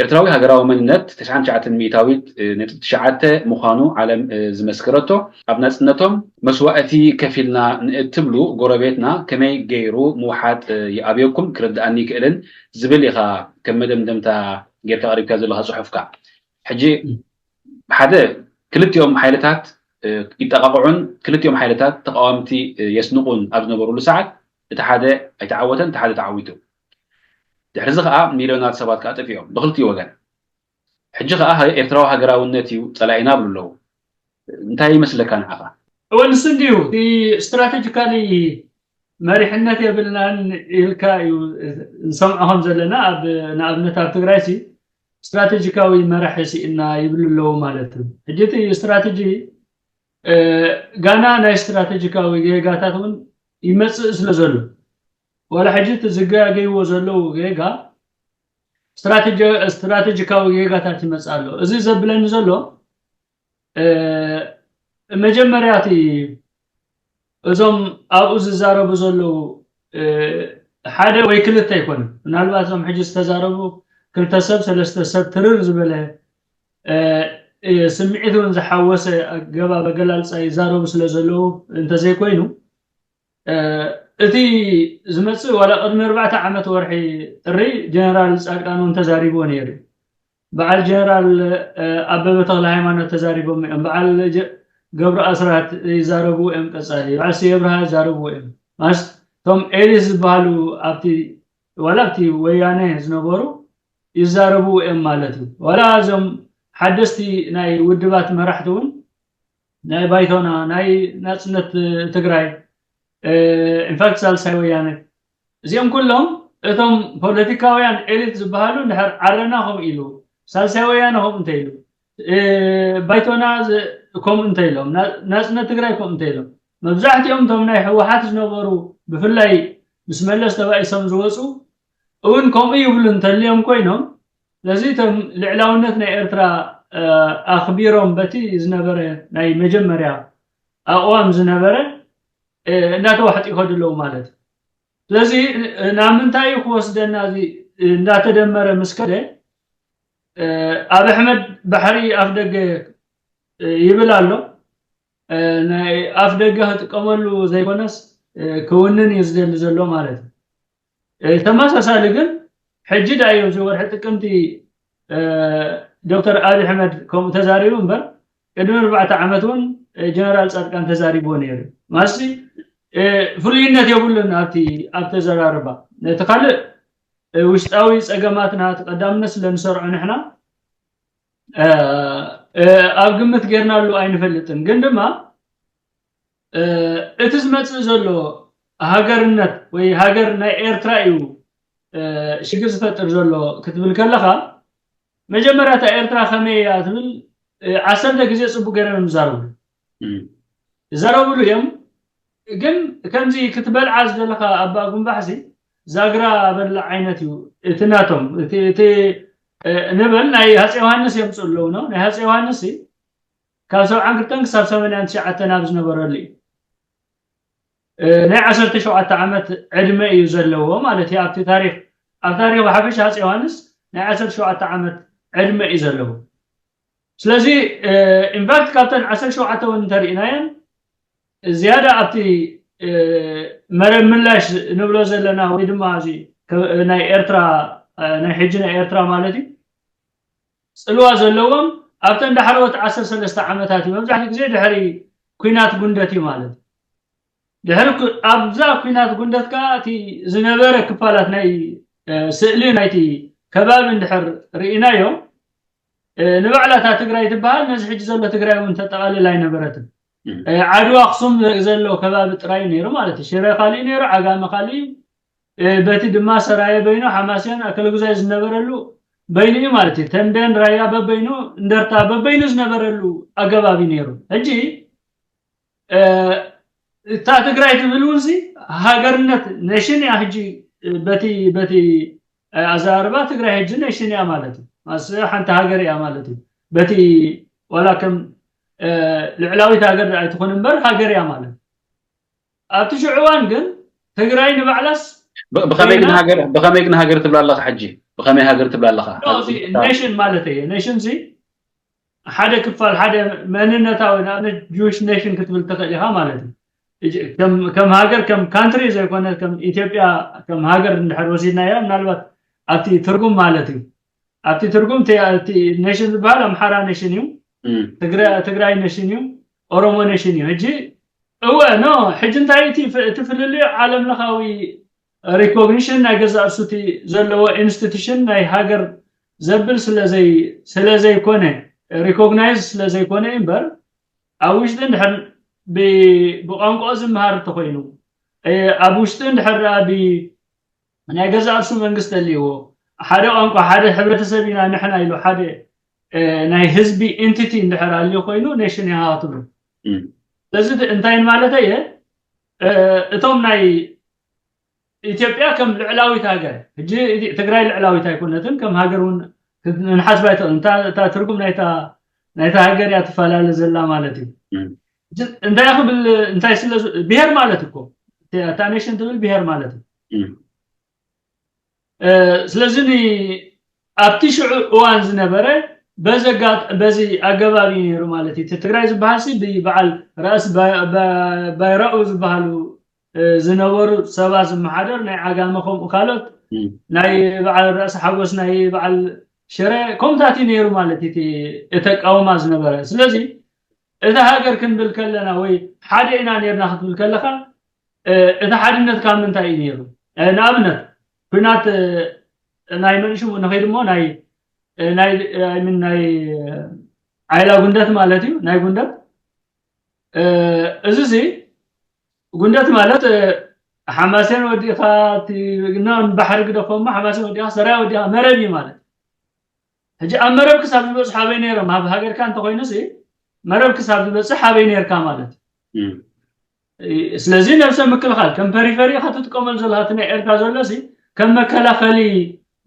ኤርትራዊ ሃገራዊ መንነት ተስዓን ትሽዓተን ሚእታዊት ነጥቢ ትሽዓተ ምዃኑ ዓለም ዝመስከረቶ ኣብ ናፅነቶም መስዋእቲ ከፊልና ንእትብሉ ጎረቤትና ከመይ ገይሩ ምውሓጥ ይኣብየኩም ክርድኣኒ ይክእልን ዝብል ኢኻ ከም መደምደምታ ጌርካ ኣቅሪብካ ዘለካ ጽሑፍካ። ሕጂ ሓደ ክልቲኦም ሓይልታት ይጠቃቅዑን ክልቲኦም ሓይልታት ተቃወምቲ የስንቁን ኣብ ዝነበሩሉ ሰዓት እቲ ሓደ ኣይተዓወተን፣ እቲ ሓደ ተዓዊቱ። ድሕሪ እዚ ከዓ ሚልዮናት ሰባት ከዓ ጠፊኦም ብክልቲኡ ወገን። ሕጂ ከዓ ኤርትራዊ ሃገራውነት እዩ ጸላኢና ብሉ ኣለዉ። እንታይ ይመስለካ ንዓኻ? እወ ንሱ እንድዩ እቲ ስትራቴጂካሊ መሪሕነት የብልናን ኢልካ እዩ ንሰምዖ ከም ዘለና ኣብ ንኣብነት ኣብ ትግራይ ሲ ስትራቴጂካዊ መራሒ ስኢና ይብሉ ኣለዉ ማለት እዩ። ሕጂ እቲ ስትራቴጂ ጋና ናይ ስትራቴጂካዊ ጌጋታት እውን ይመፅእ ስለ ዘሎ ዋላ ሕጂ እቲ ዝጋገይዎ ዘለዉ ጌጋ ስትራቴጂ- ስትራቴጂካዊ ጌጋታት ይመጽእ ኣሎ። እዚ ዘብለኒ ዘሎ እ፣ መጀመርያ እቲ እዞም ኣብኡ ዝዛረቡ ዘለዉ እ፣ ሓደ ወይ ክልተ ኣይኮኑን። ምናልባት እዞም ሕጂ ዝተዛረቡ ክልተ ሰብ ሰለስተ ሰብ ትርር ዝበለ እ፣ እ፣ ስምዒት እውን ዝሓወሰ ኣገባብ ኣገላልፃ ይዛረቡ ስለ ዘለዉ እንተዘይኮይኑ እቲ ዝመፅእ ዋላ ቅድሚ ኣርባዕተ ዓመት ወርሒ ጥሪ ጀነራል ፃድቃን እውን ተዛሪብዎ ነይሩ። በዓል ጀነራል ኣበበ ተክለ ሃይማኖት ተዛሪቦም እዮም። በዓል ገብሩ ኣስራት ይዛረቡ እዮም። ቀፃሊ በዓል ስየ ብርሃ ይዛረቡ እዮም። ማስ እቶም ኤሊት ዝበሃሉ ኣብቲ ዋላ ኣብቲ ወያነ ዝነበሩ ይዛረቡ እዮም ማለት እዩ። ዋላ እዞም ሓደስቲ ናይ ውድባት መራሕቲ እውን ናይ ባይቶና ናይ ናፅነት ትግራይ ኢንፋክት ሳልሳይ ወያነ እዚኦም ኩሎም እቶም ፖለቲካውያን ኤሊት ዝበሃሉ ድሕር ዓረና ከምኡ ኢሉ ሳልሳይ ወያነ ከምኡ እንተ ኢሉ ባይቶና ከምኡ እንተ ኢሎም ናፅነት ትግራይ ከምኡ እንተ ኢሎም መብዛሕትኦም እቶም ናይ ህወሓት ዝነበሩ ብፍላይ ምስ መለስ ተባኢሶም ዝወፁ እውን ከምኡ ይብሉ እንተልዮም ኮይኖም ስለዚ እቶም ልዕላውነት ናይ ኤርትራ ኣኽቢሮም በቲ ዝነበረ ናይ መጀመርያ ኣቕዋም ዝነበረ እናተዋሕጡ ይኸዱ ኣለዉ ማለት እዩ። ስለዚ ናብ ምንታይ እዩ ክወስደና እዚ እንዳተደመረ ምስ ከደ ኣብ ኣሕመድ ባሕሪ ኣፍ ደገ ይብል ኣሎ። ናይ ኣፍ ደገ ክጥቀመሉ ዘይኮነስ ክውንን እዩ ዝደሊ ዘሎ ማለት እዩ። ተመሳሳሊ ግን ሕጂ ዳዩ እዚ ወርሒ ጥቅምቲ ዶክተር ኣብይ ኣሕመድ ከምኡ ተዛሪቡ እምበር ቅድሚ ኣርባዕተ ዓመት እውን ጀነራል ፃድቃን ተዛሪብዎ ነይሩ። ማሲ ፍሉይነት የብሉን ኣብቲ ኣብቲ ኣዘራርባ ነቲ ካልእ ውሽጣዊ ፀገማትና እቲ ቀዳምነት ስለ ንሰርዖ ንሕና ኣብ ግምት ጌርናሉ ኣይንፈልጥን ግን ድማ እቲ ዝመፅእ ዘሎ ሃገርነት ወይ ሃገር ናይ ኤርትራ እዩ ሽግር ዝፈጥር ዘሎ ክትብል ከለኻ መጀመርያ እታ ኤርትራ ከመይ እያ ትብል ዓሰርተ ግዜ ፅቡቅ ገይሮም ይዛረቡ ይዛረብሉ እዮም ግን ከምዚ ክትበልዓ ዝደለካ ኣባ ጉንባሕሲ ዛግራ በላ ዓይነት እዩ እቲ ናቶም እቲ ንበል ናይ ሃፀ ዮሃንስ የምፅኡ ኣለዉ ናይ ሃፀ ዮሃንስ ካብ ሰብዓን ክልተን ክሳብ ሰማንያን ትሽዓተን ኣብ ዝነበረሉ እዩ ናይ ዓሰርተ ሸውዓተ ዓመት ዕድመ እዩ ዘለዎ ማለት እዩ ኣብቲ ታሪክ ኣብ ታሪክ ብሓፈሻ ሃፀ ዮሃንስ ናይ ዓሰርተ ሸውዓተ ዓመት ዕድመ እዩ ዘለዎ ስለዚ ኢንፋክት ካብተን ዓሰርተ ሸውዓተ እውን እንተርኢናየን ዝያዳ ኣብቲ መረብ ምላሽ ንብሎ ዘለና ወይ ድማ እዚ ናይ ኤርትራ ናይ ሕጂ ናይ ኤርትራ ማለት እዩ ፅልዋ ዘለዎም ኣብተን ዳሕረዎት ዓሰርተ ሰለስተ ዓመታት እዩ መብዛሕትኡ ግዜ ድሕሪ ኩናት ጉንደት እዩ ማለት እዩ ድሕሪ ኣብዛ ኩናት ጉንደት ከዓ እቲ ዝነበረ ክፋላት ናይ ስእሊ ናይቲ ከባቢ እንድሕር ርኢናዮ ንባዕላ እታ ትግራይ ትበሃል ነዚ ሕጂ ዘሎ ትግራይ እውን ተጠቓልል ኣይነበረትን ዓድዋ ኣክሱም ዘሎ ከባቢ ጥራይ ነይሩ ማለት እዩ ሽረ ካሊእ ነይሩ ዓጋመ ካሊእ በቲ ድማ ሰራየ በይኑ ሓማስያን ኣከለጉዛይ ዝነበረሉ በይኑ እዩ ማለት እዩ ተንቤን ራያ በበይኑ እንደርታ በበይኑ ዝነበረሉ ኣገባብ እዩ ነይሩ ሕጂ እታ ትግራይ ትብል እውን ሃገርነት ኔሽን እያ ሕጂ በቲ በቲ ኣዘራርባ ትግራይ ሕጂ ኔሽን እያ ማለት እዩ ማስ ሓንቲ ሃገር እያ ማለት እዩ በቲ ዋላ ከም ልዕላዊት ሃገር ኣይትኾን እምበር ሃገር እያ ማለት ኣብቲ ሽዑ እዋን ግን ትግራይ ንባዕላስ ብኸመይ ግን ሃገር ትብላ ኣለኻ ሕጂ ብኸመይ ሃገር ትብላ ኣለኻ ኔሽን ማለት እየ ኔሽን ሓደ ክፋል ሓደ መንነታዊ ንኣብነት ጅዊሽ ኔሽን ክትብል ትኽእል ኢኻ ማለት እዩ ከም ሃገር ከም ካንትሪ ዘይኮነ ከም ኢትዮጵያ ከም ሃገር እንድሕር ወሲድናያ ምናልባት ኣብቲ ትርጉም ማለት እዩ ኣብቲ ትርጉም እቲ ኔሽን ዝበሃል ኣምሓራ ኔሽን እዩ ትግራይ ኔሽን እዩ ኦሮሞ ኔሽን እዩ ሕጂ እወ ኖ ሕጂ እንታይ እቲ ፍልልዩ ዓለም ለኻዊ ሪኮግኒሽን ናይ ገዛእ ርእሱ እቲ ዘለዎ ኢንስቲቱሽን ናይ ሃገር ዘብል ስለዘይኮነ ሪኮግናይዝ ስለዘይኮነ እምበር ኣብ ውሽጢ እንድሕር ብቋንቋ ዝምሃር እንተኮይኑ ኣብ ውሽጢ እንድሕር ናይ ገዛእ ርእሱ መንግስቲ ኣልዎ ሓደ ቋንቋ ሓደ ሕብረተሰብ ኢና ንሕና ኢሉ ሓደ ናይ ህዝቢ ኤንቲቲ እንድሕር ኣልዩ ኮይኑ ኔሽን ኢኻ ክትብሉ ስለዚ እንታይ ማለት እየ እቶም ናይ ኢትዮጵያ ከም ልዕላዊት ሃገር፣ ሕጂ ትግራይ ልዕላዊት ኣይኮነትን፣ ከም ሃገር እውን ክትንሓስባ ኣይትኽእልን። እታ ትርጉም ናይታ ሃገር እያ ትፈላለ ዘላ ማለት እዩ። እንታይ ክብል እንታይ ስለ ብሄር ማለት እኮ እታ ኔሽን ትብል ብሄር ማለት እዩ። ስለዚ ኣብቲ ሽዑ እዋን ዝነበረ በዚ ኣገባብ እዩ ነይሩ ማለት እዩ። ትግራይ ዝበሃል ሲ ብበዓል ራእሲ ባይራኡ ዝበሃሉ ዝነበሩ ሰባት ዝመሓደር ናይ ዓጋመ ከምኡ ካልኦት ናይ በዓል ራእሲ ሓጎስ ናይ በዓል ሽረ ከምታት እዩ ነይሩ ማለት እዩ እቲ ኣቃውማ ዝነበረ። ስለዚ እታ ሃገር ክንብል ከለና ወይ ሓደ ኢና ነርና ክትብል ከለካ እቲ ሓድነት ካብ ምንታይ እዩ ነይሩ? ንኣብነት ኩናት ናይ መንሽሙ ንኸይድ እሞ ናይ ናይ ናይ ናይ ዓይላ ጉንደት ማለት እዩ። ናይ ጉንደት እዚ ዚ ጉንደት ማለት ሓማሴን ወዲኻ ባሕሪ ግደፎ እሞ ሓማሴን ወዲኻ ሰራይ ወዲኻ መረብ እዩ ማለት። ሕጂ ኣብ መረብ ክሳብ ዝበፅሑ ኣበይ ነይሮም? ኣብ ሃገርካ እንተኮይኑ ሲ መረብ ክሳብ ዝበፅሕ ኣበይ ነርካ ማለት እዩ። ስለዚ ነብሰ ምክልኻል ከም ፐሪፈሪ ኢኻ ትጥቀመሉ ዘለካ። እቲ ናይ ኤርትራ ዘሎ ሲ ከም መከላኸሊ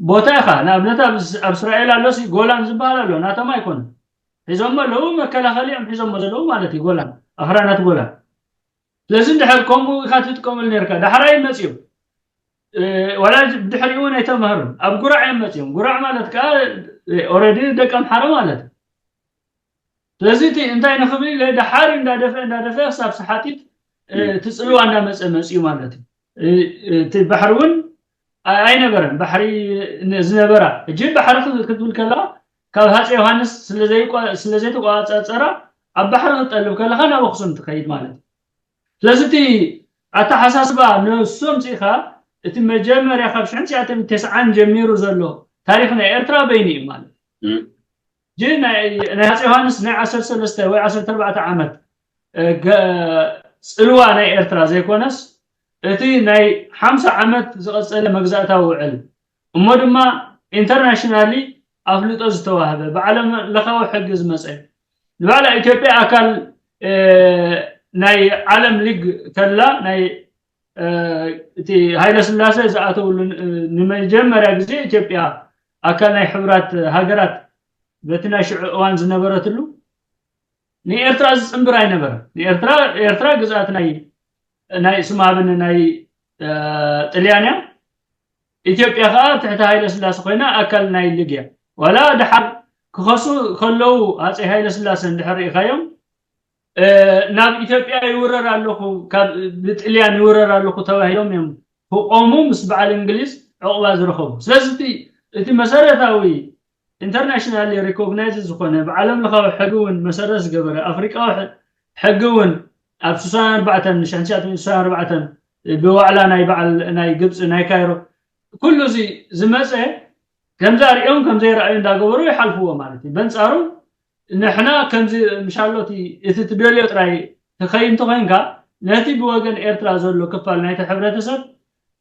ቦታ ኢኻ። ንኣብነት ኣብ እስራኤል ኣሎ ሲ ጎላን ዝበሃል ኣሎ፣ ናቶም ኣይኮነ ሒዞሞ ኣለዉ፣ መከላኸሊ እዮም ሒዞሞ ዘለዉ ማለት እዩ። ጎላን ኣኽራናት ጎላን። ስለዚ እንድሕር ከምኡ ኢኻ ትጥቀመሉ ነርካ፣ ዳሕራይ መፅዮም ዋላ ብድሕሪኡ እውን ኣይተማህሩን፣ ኣብ ጉራዕ እዮም መፅዮም። ጉራዕ ማለት ከዓ ኦረዲ ደቂ ኣምሓረ ማለት እዩ። ስለዚ እቲ እንታይ ንኽብል ኢለ ደሓር እንዳደፈ እንዳደፈ ክሳብ ሰሓቲት እቲ ፅልዋ እንዳመፀ መፅዩ ማለት እዩ። እቲ ባሕሪ እውን ኣይነበረን። ባሕሪ ዝነበራ ሕጂ ባሕሪ ክትብል ከለካ ካብ ሃፀ ዮሃንስ ስለዘይተቋፃፀራ ኣብ ባሕሪ ክትጠልብ ከለካ ናብ ኣክሱም ትኸይድ ማለት እዩ። ስለዚ እቲ ኣተሓሳስባ ንሶም ፅኢኻ እቲ መጀመርያ ካብ ሽሕን ትሽዓተ ሚእትን ተስዓን ጀሚሩ ዘሎ ታሪኽ ናይ ኤርትራ በይኑ እዩ ማለት እዩ። ሕጂ ናይ ሃፀ ዮሃንስ ናይ ዓሰርተ ሰለስተ ወይ ዓሰርተ ኣርባዕተ ዓመት ፅልዋ ናይ ኤርትራ ዘይኮነስ እቲ ናይ ሓምሳ ዓመት ዝቐፀለ መግዛእታዊ ውዕል እሞ ድማ ኢንተርናሽናሊ ኣፍልጦ ዝተዋህበ ብዓለም ለኻዊ ሕጊ ዝመፀ ንባዕላ ኢትዮጵያ ኣካል ናይ ዓለም ሊግ ከላ ናይ እቲ ሃይለ ስላሴ ዝኣተውሉ ንመጀመርያ ግዜ ኢትዮጵያ ኣካል ናይ ሕብራት ሃገራት በቲ ናይ ሽዑ እዋን ዝነበረትሉ ንኤርትራ ዝፅንብር ኣይነበረ። ንኤርትራ ኤርትራ ግዝኣት ናይ ናይ ስማብን ናይ ጥልያን እያ። ኢትዮጵያ ከዓ ትሕቲ ሃይለ ስላሴ ኮይና ኣካል ናይ ሊግ እያ። ዋላ ድሓር ክኸሱ ከለዉ ኣፀይ ሃይለ ስላሴ እንድሕር ርኢኻዮም ናብ ኢትዮጵያ ይውረር ኣለኹ፣ ካብ ብጥልያን ይውረር ኣለኹ ተባሂሎም እዮም ክቆሙ ምስ በዓል እንግሊዝ ዕቑባ ዝረኸቡ። ስለዚ እቲ መሰረታዊ ኢንተርናሽናል ሪኮግናይዝ ዝኾነ ብዓለም ለኻዊ ሕጊ እውን መሰረት ዝገበረ ኣፍሪቃዊ ሕጊ እውን ኣብ ስሳን ኣርባዕተን ንሽሕን ትሽዓተ ሚእትን ስሳን ኣርባዕተን ብዋዕላ ናይ በዓል ናይ ግብፂ ናይ ካይሮ ኩሉ እዚ ዝመፀ ከምዚ ኣሪኦም ከምዘይረኣዩ እንዳገበሩ ይሓልፍዎ ማለት እዩ። በንፃሩ ንሕና ከምዚ ምሻሎቲ እቲ ትደልዮ ጥራይ ትኸይ እንተኮይንካ ነቲ ብወገን ኤርትራ ዘሎ ክፋል ናይቲ ሕብረተሰብ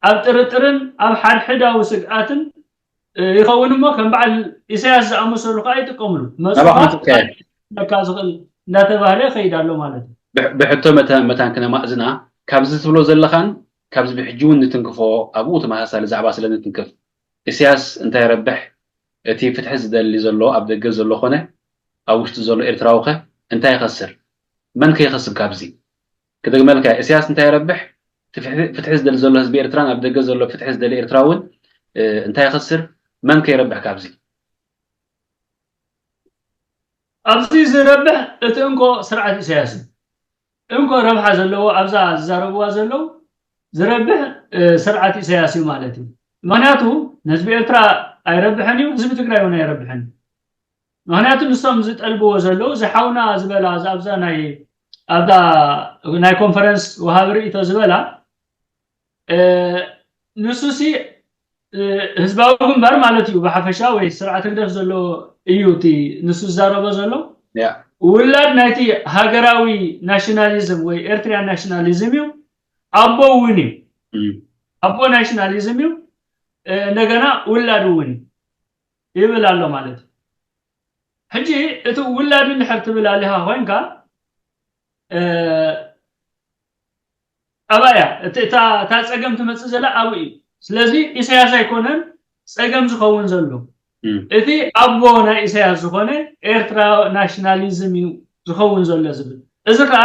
ኣብ ጥርጥርን ኣብ ሓድሕዳዊ ስግኣትን ይኸውን እሞ ከም በዓል ኢሳያስ ዝኣመሰሉ ከዓ ይጥቀምሉ መፅካ ዝኽእል እንዳተባህለ ይኸይድ ኣሎ ማለት እዩ። ብሕቶ መታን ክነማእዝና ካብዚ ትብሎ ዘለኻን ካብዚ ብሕጂ እውን ንትንክፎ ኣብኡ ተመሳሳሊ ዛዕባ ስለ ንትንክፍ ኢሳያስ እንታይ ረብሕ እቲ ፍትሒ ዝደሊ ዘሎ ኣብ ደገ ዘሎ ኮነ ኣብ ውሽጢ ዘሎ ኤርትራዊ ከ እንታይ ይኸስር? መን ከ ይኸስብ ካብዚ? ክደግመልካ ኢሳያስ እንታይ ይረብሕ? ፍትሒ ዝደሊ ዘሎ ህዝቢ ኤርትራን ኣብ ደገ ዘሎ ፍትሒ ዝደሊ ኤርትራ እውን እንታይ ይኸስር? መን ከ ይረብሕ ካብዚ? ኣብዚ ዝረብሕ እቲ እንኮ ስርዓት ኢሳያስ እዩ። እንኮ ረብሓ ዘለዎ ኣብዛ ዝዛረብዋ ዘለዉ ዝረብሕ ስርዓት ኢሳያስ እዩ ማለት እዩ። ምክንያቱ ንህዝቢ ኤርትራ ኣይረብሕን እዩ፣ ህዝቢ ትግራይ እውን ኣይረብሕን እዩ። ምክንያቱ ንሶም ዝጠልብዎ ዘለዉ እዚ ሓውና ዝበላ ኣብዛ ናይ ኣብዛ ናይ ኮንፈረንስ ወሃቢ ርእይቶ ዝበላ ንሱ ሲ ህዝባዊ ግንባር ማለት እዩ ብሓፈሻ ወይ ስርዓት ህግደፍ ዘሎ እዩ እቲ ንሱ ዝዛረቦ ዘሎ ውላድ ናይቲ ሃገራዊ ናሽናሊዝም ወይ ኤርትሪያን ናሽናሊዝም እዩ። ኣቦ እውን እዩ። ኣቦ ናሽናሊዝም እዩ። እንደገና ውላድ እውን እዩ ይብል ኣሎ ማለት እዩ። ሕጂ እቲ ውላድ እንድሕር ትብል ኣሊኻ ኮይንካ ኣብኣ እያ እቲ እታ እታ ጸገም ትመጽእ ዘላ ኣብኡ እዩ። ስለዚ ኢሳያስ ኣይኮነን ጸገም ዝኸውን ዘሎ። እቲ ኣቦ ናይ ኢሳያስ ዝኾነ ኤርትራ ናሽናሊዝም እዩ ዝኸውን ዘሎ ዝብል። እዚ ከዓ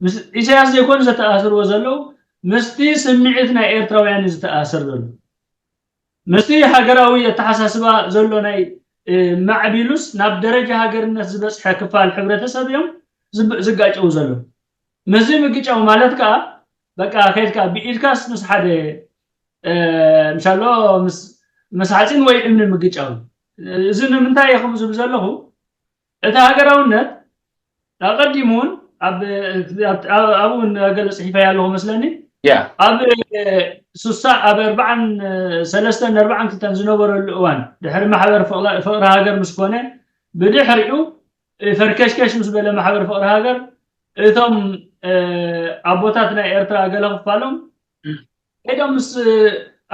ምስ ኢሳያስ ዘይኮኑ ዘተኣስርዎ ዘለዉ ምስቲ ስምዒት ናይ ኤርትራውያን እዩ ዝተኣሰር ዘሎ። ምስቲ ሃገራዊ ኣተሓሳስባ ዘሎ ናይ ማዕቢሉስ ናብ ደረጃ ሃገርነት ዝበፅሐ ክፋል ሕብረተሰብ እዮም ዝጋጨው ዘሎ። ምስዚ ምግጫው ማለት ከዓ በቃ ከይድካ ብኢድካስ ምስ ሓደ ምሻሎ ምስ ሓፂን ወይ እምኒ ምግጫው። እዚ ንምንታይ እየ ከምኡ ዝብል ዘለኹ? እቲ ሃገራውነት ኣቐዲሙ እውን ኣብኡ እውን ገለ ፅሒፈ ኣለኹ መስለኒ። ኣብ ሱሳ ኣብ ኣርባዓን ሰለስተን ኣርባዓን ክልተን ዝነበረሉ እዋን ድሕሪ ማሕበር ፍቕሪ ሃገር ምስ ኮነ ብድሕሪኡ ፈርከሽከሽ ምስ በለ ማሕበር ፍቕሪ ሃገር እቶም ኣቦታት ናይ ኤርትራ ገለ ክፋሎም ከይዶም ምስ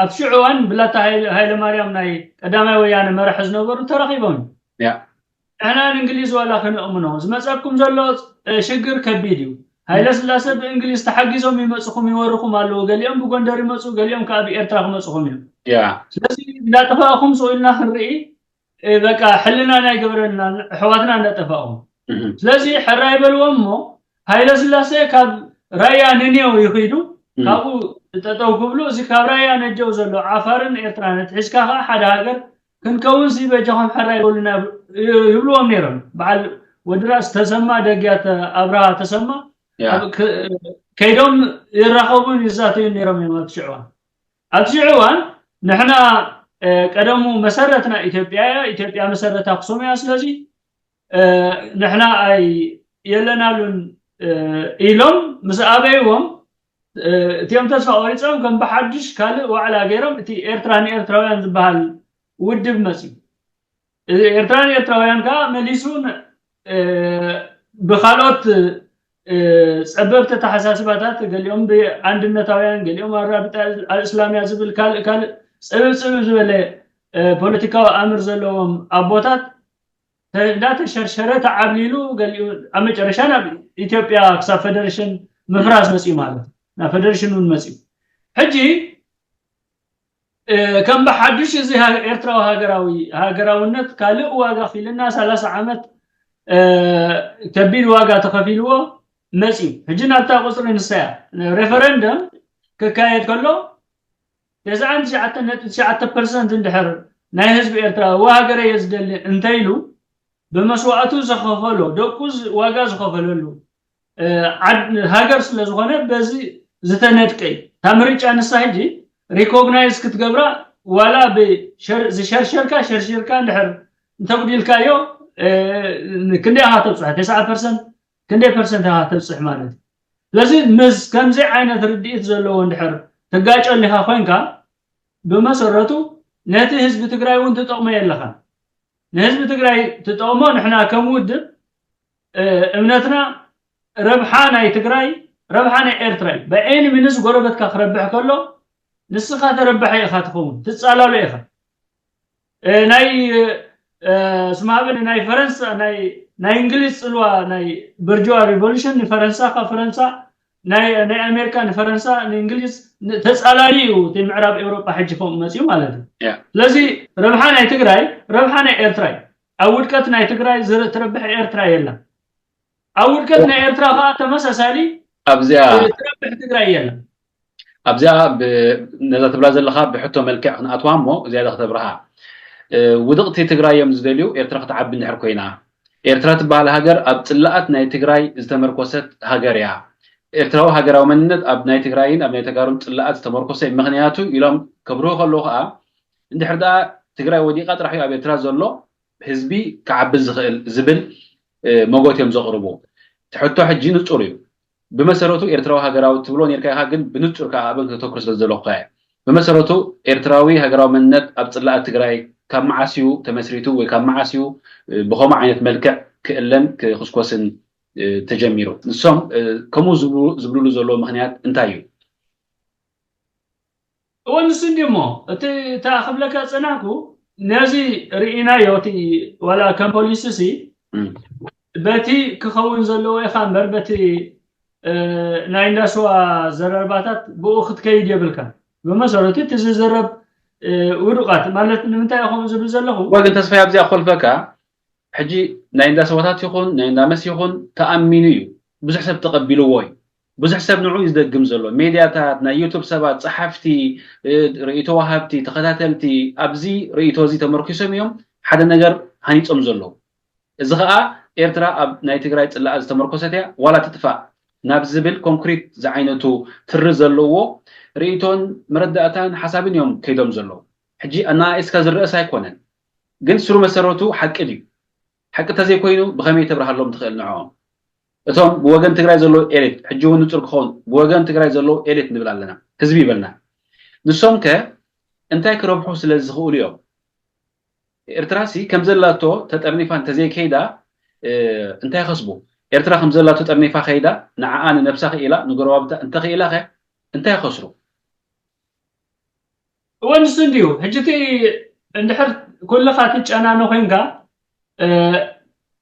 ኣብቲ ሽዑ እዋን ብላታ ሃይለ ማርያም ናይ ቀዳማይ ወያነ መራሒ ዝነበሩ ተረኺቦም። ንሕና ንእንግሊዝ ዋላ ክንእምኖ ዝመፀኩም ዘሎ ሽግር ከቢድ እዩ። ሃይለ ስላሰ ብእንግሊዝ ተሓጊዞም ይመፅኹም ይወርኹም ኣለዉ። ገሊኦም ብጎንደር ይመፁ፣ ገሊኦም ከዓ ብኤርትራ ክመፅኹም እዮም። ስለዚ እንዳጠፋእኹም ስቕ ኢልና ክንርኢ በቃ ሕልና ናይ ገብረልና ኣሕዋትና እንዳጠፋእኹም። ስለዚ ሕራይ በልዎም እሞ ሃይለ ስላሴ ካብ ራያ ንኔው ይኺዱ ካብኡ ጠጠው ክብሉ እዚ ካብ ራያ ነጀው ዘሎ ዓፋርን ኤርትራን ኣትሒዝካ ከዓ ሓደ ሃገር ክንከውን ሲ በጃኹም ሕራይ በሉና ይብልዎም ነይሮም። በዓል ወዲ ራስ ተሰማ ደግያት ኣብርሃ ተሰማ ከይዶም ይራኸቡን ይዛተዩን ነይሮም እዮም ኣብቲ ሽዕዋን። ኣብቲ ሽዕዋን ንሕና ቀደሙ መሰረትና ኢትዮጵያ እያ፣ ኢትዮጵያ መሰረት ኣክሱም እያ። ስለዚ ንሕና ኣይ የለናሉን ኢሎም ምስ ኣበይዎም እቲኦም ተስፋ ቆሪፆም ከም ብሓዱሽ ካልእ ዋዕላ ገይሮም እቲ ኤርትራ ንኤርትራውያን ዝበሃል ውድብ መፅዩ። ኤርትራ ንኤርትራውያን ከዓ መሊሱ ብካልኦት ፀበብቲ ተሓሳስባታት ገሊኦም ብኣንድነታውያን ገሊኦም ኣራቢጣ ኣልእስላምያ ዝብል ካልእ ካልእ ፅብብ ፅብብ ዝበለ ፖለቲካዊ ኣምር ዘለዎም ኣቦታት እንዳተሸርሸረ ተዓብሊሉ ገሊኡ ኣብ መጨረሻ ናብ ኢትዮጵያ ክሳብ ፈደሬሽን ምፍራስ መፅኡ ማለት እዩ። ናብ ፈደሬሽን እውን መፅኡ። ሕጂ ከም ብሓዱሽ እዚ ኤርትራዊ ሃገራዊ ሃገራውነት ካልእ ዋጋ ኪልና ሰላሳ ዓመት ከቢድ ዋጋ ተኸፊልዎ መፅኡ። ሕጂ ናብታ ቁፅሪ ንሳ እያ። ሬፈረንደም ክካየድ ከሎ ተስዓን ትሽዓተን ነጥቢ ትሽዓተ ፐርሰንት እንድሕር ናይ ህዝቢ ኤርትራ እወ ሃገረ እየ ዝደሊ እንተኢሉ ብመስዋእቱ ዘኸፈሎ ደቁ ዋጋ ዝኸፈለሉ ሃገር ስለ ዝኾነ በዚ ዝተነድቀ እዩ። እታ ምርጫ ንሳ ሕጂ ሪኮግናይዝ ክትገብራ ዋላ ዝሸርሸርካ ሸርሺርካ እንድሕር እንተጉዲልካዮ ክንደይ ኢኻ ተብፅሖ? ተስዓ ፐርሰንት ክንደይ ፐርሰንት ኢኻ ተብፅሕ ማለት እዩ። ስለዚ ምስ ከምዚ ዓይነት ርድኢት ዘለዎ እንድሕር ትጋጨ ኣሊኻ ኮይንካ ብመሰረቱ ነቲ ህዝቢ ትግራይ እውን ትጠቕሞ የለኻን። ንህዝቢ ትግራይ ትጠቕሞ ንሕና ከም ውድብ እምነትና ረብሓ ናይ ትግራይ ረብሓ ናይ ኤርትራ እዩ። ብኤኒ ሚንስ ጎረበትካ ክረብሕ ከሎ ንስኻ ተረባሒ ኢኻ ትኸውን፣ ትፃላሎ ኢኻ። ናይ ስማበል ናይ ፈረንሳ ናይ እንግሊዝ ፅልዋ ናይ በርጅዋ ሪቮሉሽን ንፈረንሳ ካብ ፈረንሳ ናይ ኣሜሪካ ንፈረንሳ ንእንግሊዝ ተፃላሊ እዩ። እቲ ምዕራብ ኤውሮጳ ሕጂ ከምኡ መፅኡ ማለት እዩ። ስለዚ ረብሓ ናይ ትግራይ ረብሓ ናይ ኤርትራ እዩ። ኣብ ውድቀት ናይ ትግራይ ትረብሕ ኤርትራ የለን። ኣብ ውድቀት ናይ ኤርትራ ከዓ ተመሳሳሊ ኣብዚኣ ትረብሕ ትግራይ የለን። ኣብዚኣ ነዛ ትብላ ዘለካ ብሕቶ መልክዕ ክንኣትዋ እሞ ዝያዳ ክተብርሃ። ውድቕቲ ትግራይ እዮም ዝደልዩ ኤርትራ ክትዓቢ እንድሕር ኮይና። ኤርትራ ትበሃል ሃገር ኣብ ፅላኣት ናይ ትግራይ ዝተመርኮሰት ሃገር እያ። ኤርትራዊ ሃገራዊ መንነት ኣብ ናይ ትግራይን ኣብ ናይ ተጋሩን ፅላኣት ዝተመርኮሰ እዩ። ምክንያቱ ኢሎም ከብርሁ ከለዉ ከዓ እንድሕር ደኣ ትግራይ ወዲቓ ጥራሕ እዩ ኣብ ኤርትራ ዘሎ ህዝቢ ክዓቢ ዝኽእል ዝብል መጎት እዮም ዘቕርቡ። እቲ ሕቶ ሕጂ ንፁር እዩ። ብመሰረቱ ኤርትራዊ ሃገራዊ ትብሎ ኔርካ ኢኻ፣ ግን ብንጹር ከኣ ኣብን ከተኩር ስለ ዝደለኹ እየ። ብመሰረቱ ኤርትራዊ ሃገራዊ መንነት ኣብ ጽላኣት ትግራይ ካብ መዓስ እዩ ተመስሪቱ ወይ ካብ መዓስ እዩ ብኸምኡ ዓይነት መልክዕ ክእለን ክኹስኮስን ተጀሚሩ? ንሶም ከምኡ ዝብሉ ዝብልሉ ዘለዉ ምኽንያት እንታይ እዩ? እወ ንሱ እንዲ እሞ እቲ እታ ክብለካ ዝጸናሕኩ ነዚ ርኢናዮ እቲ ዋላ ከም ፖሊሲ ሲ በቲ ክኸውን ዘለዎ ኢኻ እምበር በቲ እ፣ ናይ እንዳስዋ ዘረባታት ብኡ ክትከይድ የብልካ። ብመሰረቱ እቲ ዝዝረብ፣ እ፣ ውዱቃት ማለት ንምንታይ ኢኹም ዝብል ዘለኹ? ወግን ተስፋይ ኣብዚኣ ክልፈካ ሕጂ ናይ እንዳስዋታት ይኹን ናይ እንዳመስ ይኹን ተኣሚኑ እዩ። ብዙሕ ሰብ ተቐቢልዎ እዩ። ብዙሕ ሰብ ንዑ እዩ ዝደግም ዘሎ። ሜድያታት፣ ናይ ዩቱብ ሰባት፣ ጸሓፍቲ፣ እ፣ ርእይቶ ወሃብቲ፣ ተኸታተልቲ ኣብዚ ርእይቶ እዚ ተመርኪሶም እዮም ሓደ ነገር ሃኒጾም ዘለዉ። እዚ ኸኣ ኤርትራ ኣብ ናይ ትግራይ ጽላኣ ዝተመርኮሰት እያ፣ ዋላ ትጥፋእ ናብ ዝብል ኮንክሪት ዝዓይነቱ ትሪ ዘለዎ ርእይቶን መረዳእታን ሓሳብን እዮም ከይዶም ዘለዉ። ሕጂ ኣናኣኢስካ ዝረእስ ኣይኮነን፣ ግን ስሩ መሰረቱ ሓቂ ድዩ? ሓቂ እንተዘይኮይኑ ብኸመይ ተብርሃሎም ትኽእል ንዕኦም? እቶም ብወገን ትግራይ ዘለዉ ኤሊት፣ ሕጂ እውን ንጹር ክኸውን ብወገን ትግራይ ዘለዉ ኤሊት ንብል ኣለና፣ ህዝቢ ይበልና። ንሶም ከ እንታይ ክረብሑ ስለ ዝኽእሉ እዮም? ኤርትራ ሲ ከም ዘላቶ ተጠርኒፋ እንተዘይከይዳ እንታይ ከስቡ? ኤርትራ ከም ዘላቶ ጠርኒፋ ከይዳ ንዓኣ ንነብሳ ክኢላ ንጎረባብታ እንተኽኢላ ከ እንታይ ከስሩ? እወ ንሱ እንድዩ። ሕጂ እቲ እንድሕር ኩልኻ ትጨናኖ ኮይንካ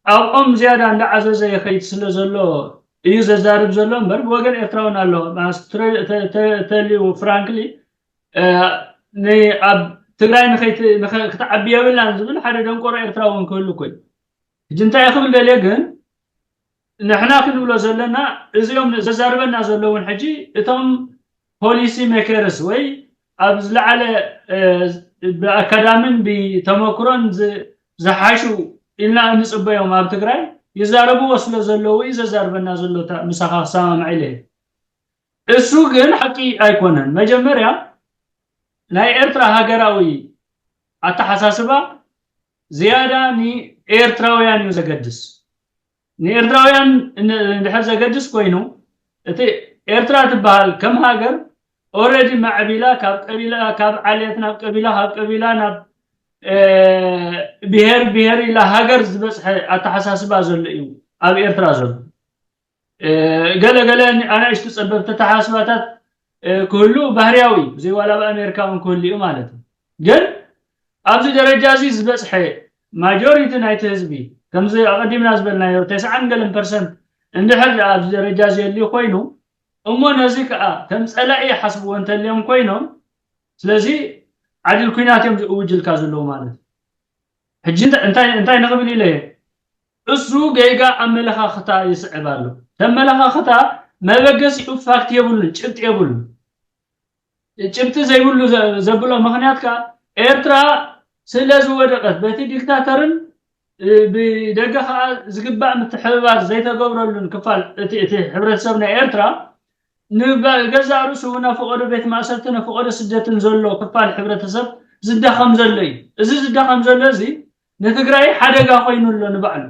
ኣብኦም ዝያዳ እንዳዓዘዘ ይኸይድ ስለ ዘሎ እዩ ዘዛርብ ዘሎ እምበር ብወገን ኤርትራ እውን ኣሎ ተልዩ ፍራንክሊ ኣብ ትግራይ ክትዓቢ የብላን ዝብል ሓደ ደንቆሮ ኤርትራ እውን ክህሉ እኮ እዩ። ሕጂ እንታይ ክብል ደልየ ግን ንሕና ክንብሎ ዘለና እዚኦም ዘዛርበና ዘለውን ሕጂ እቶም ፖሊሲ ሜከርስ ወይ ኣብ ዝለዓለ ብኣካዳምን ብተመክሮን ዝሓሹ ኢልና እንፅበዮም ኣብ ትግራይ ይዛረብዎ ስለ ዘለዉ እዩ ዘዛርበና ዘሎ። ምሳኻ ክሰማማዕ ኢለ እሱ ግን ሓቂ ኣይኮነን። መጀመርያ ናይ ኤርትራ ሃገራዊ ኣተሓሳስባ ዝያዳ ንኤርትራውያን እዩ ዘገድስ። ንኤርትራውያን እንድሕር ዘገድስ ኮይኑ እቲ ኤርትራ ትበሃል ከም ሃገር ኦረዲ ማዕቢላ ካብ ቀቢላ ካብ ዓሌት ናብ ቀቢላ ካብ ቀቢላ ናብ ብሄር ብሄር ኢላ ሃገር ዝበፅሐ ኣተሓሳስባ ዘሎ እዩ ኣብ ኤርትራ ዘሎ። ገለ ገለ ኣናእሽቱ ፀበብቲ ኣተሓሳስባታት ክህሉ ባህርያዊ እዩ። ዘይዋላ ኣብ ኣሜሪካ እውን ክህሉ እዩ ማለት እዩ። ግን ኣብዚ ደረጃ እዚ ዝበፅሐ ማጆሪቲ ናይቲ ህዝቢ ከምዚ ኣቐዲምና ዝበልናዮ ተስዓን ገለን ፐርሰንት እንድሕር ኣብዚ ደረጃ እዚ የልዩ ኮይኑ እሞ ነዚ ከዓ ከም ፀላኢ ይሓስብዎ እንተልዮም ኮይኖም ስለዚ ዓድል ኩናት እዮም ዝእውጅልካ ዘለዉ ማለት እዩ። ሕጂ እንታይ ንኽብል ኢለ እየ እሱ ገይጋ ኣመለኻኽታ ይስዕብ ኣሎ። ተመለኻኽታ መበገሲኡ ፋክት የብሉን፣ ጭብጢ የብሉን። ጭብጢ ዘይብሉ ዘብሎ ምኽንያት ከዓ ኤርትራ ስለ ዝወደቀት በቲ ዲክታተርን ብደገ ከዓ ዝግባእ ምትሕብባር ዘይተገብረሉን ክፋል እቲ ሕብረተሰብ ናይ ኤርትራ ንገዛእ ርእሱ ነፈቀዶ ቤት ማእሰርቲ ነፈቀዶ ስደትን ዘሎ ክፋል ሕብረተሰብ ዝዳኸም ዘሎ እዩ። እዚ ዝዳኸም ዘሎ እዚ ንትግራይ ሓደጋ ኮይኑ ኣሎ ንባዕሉ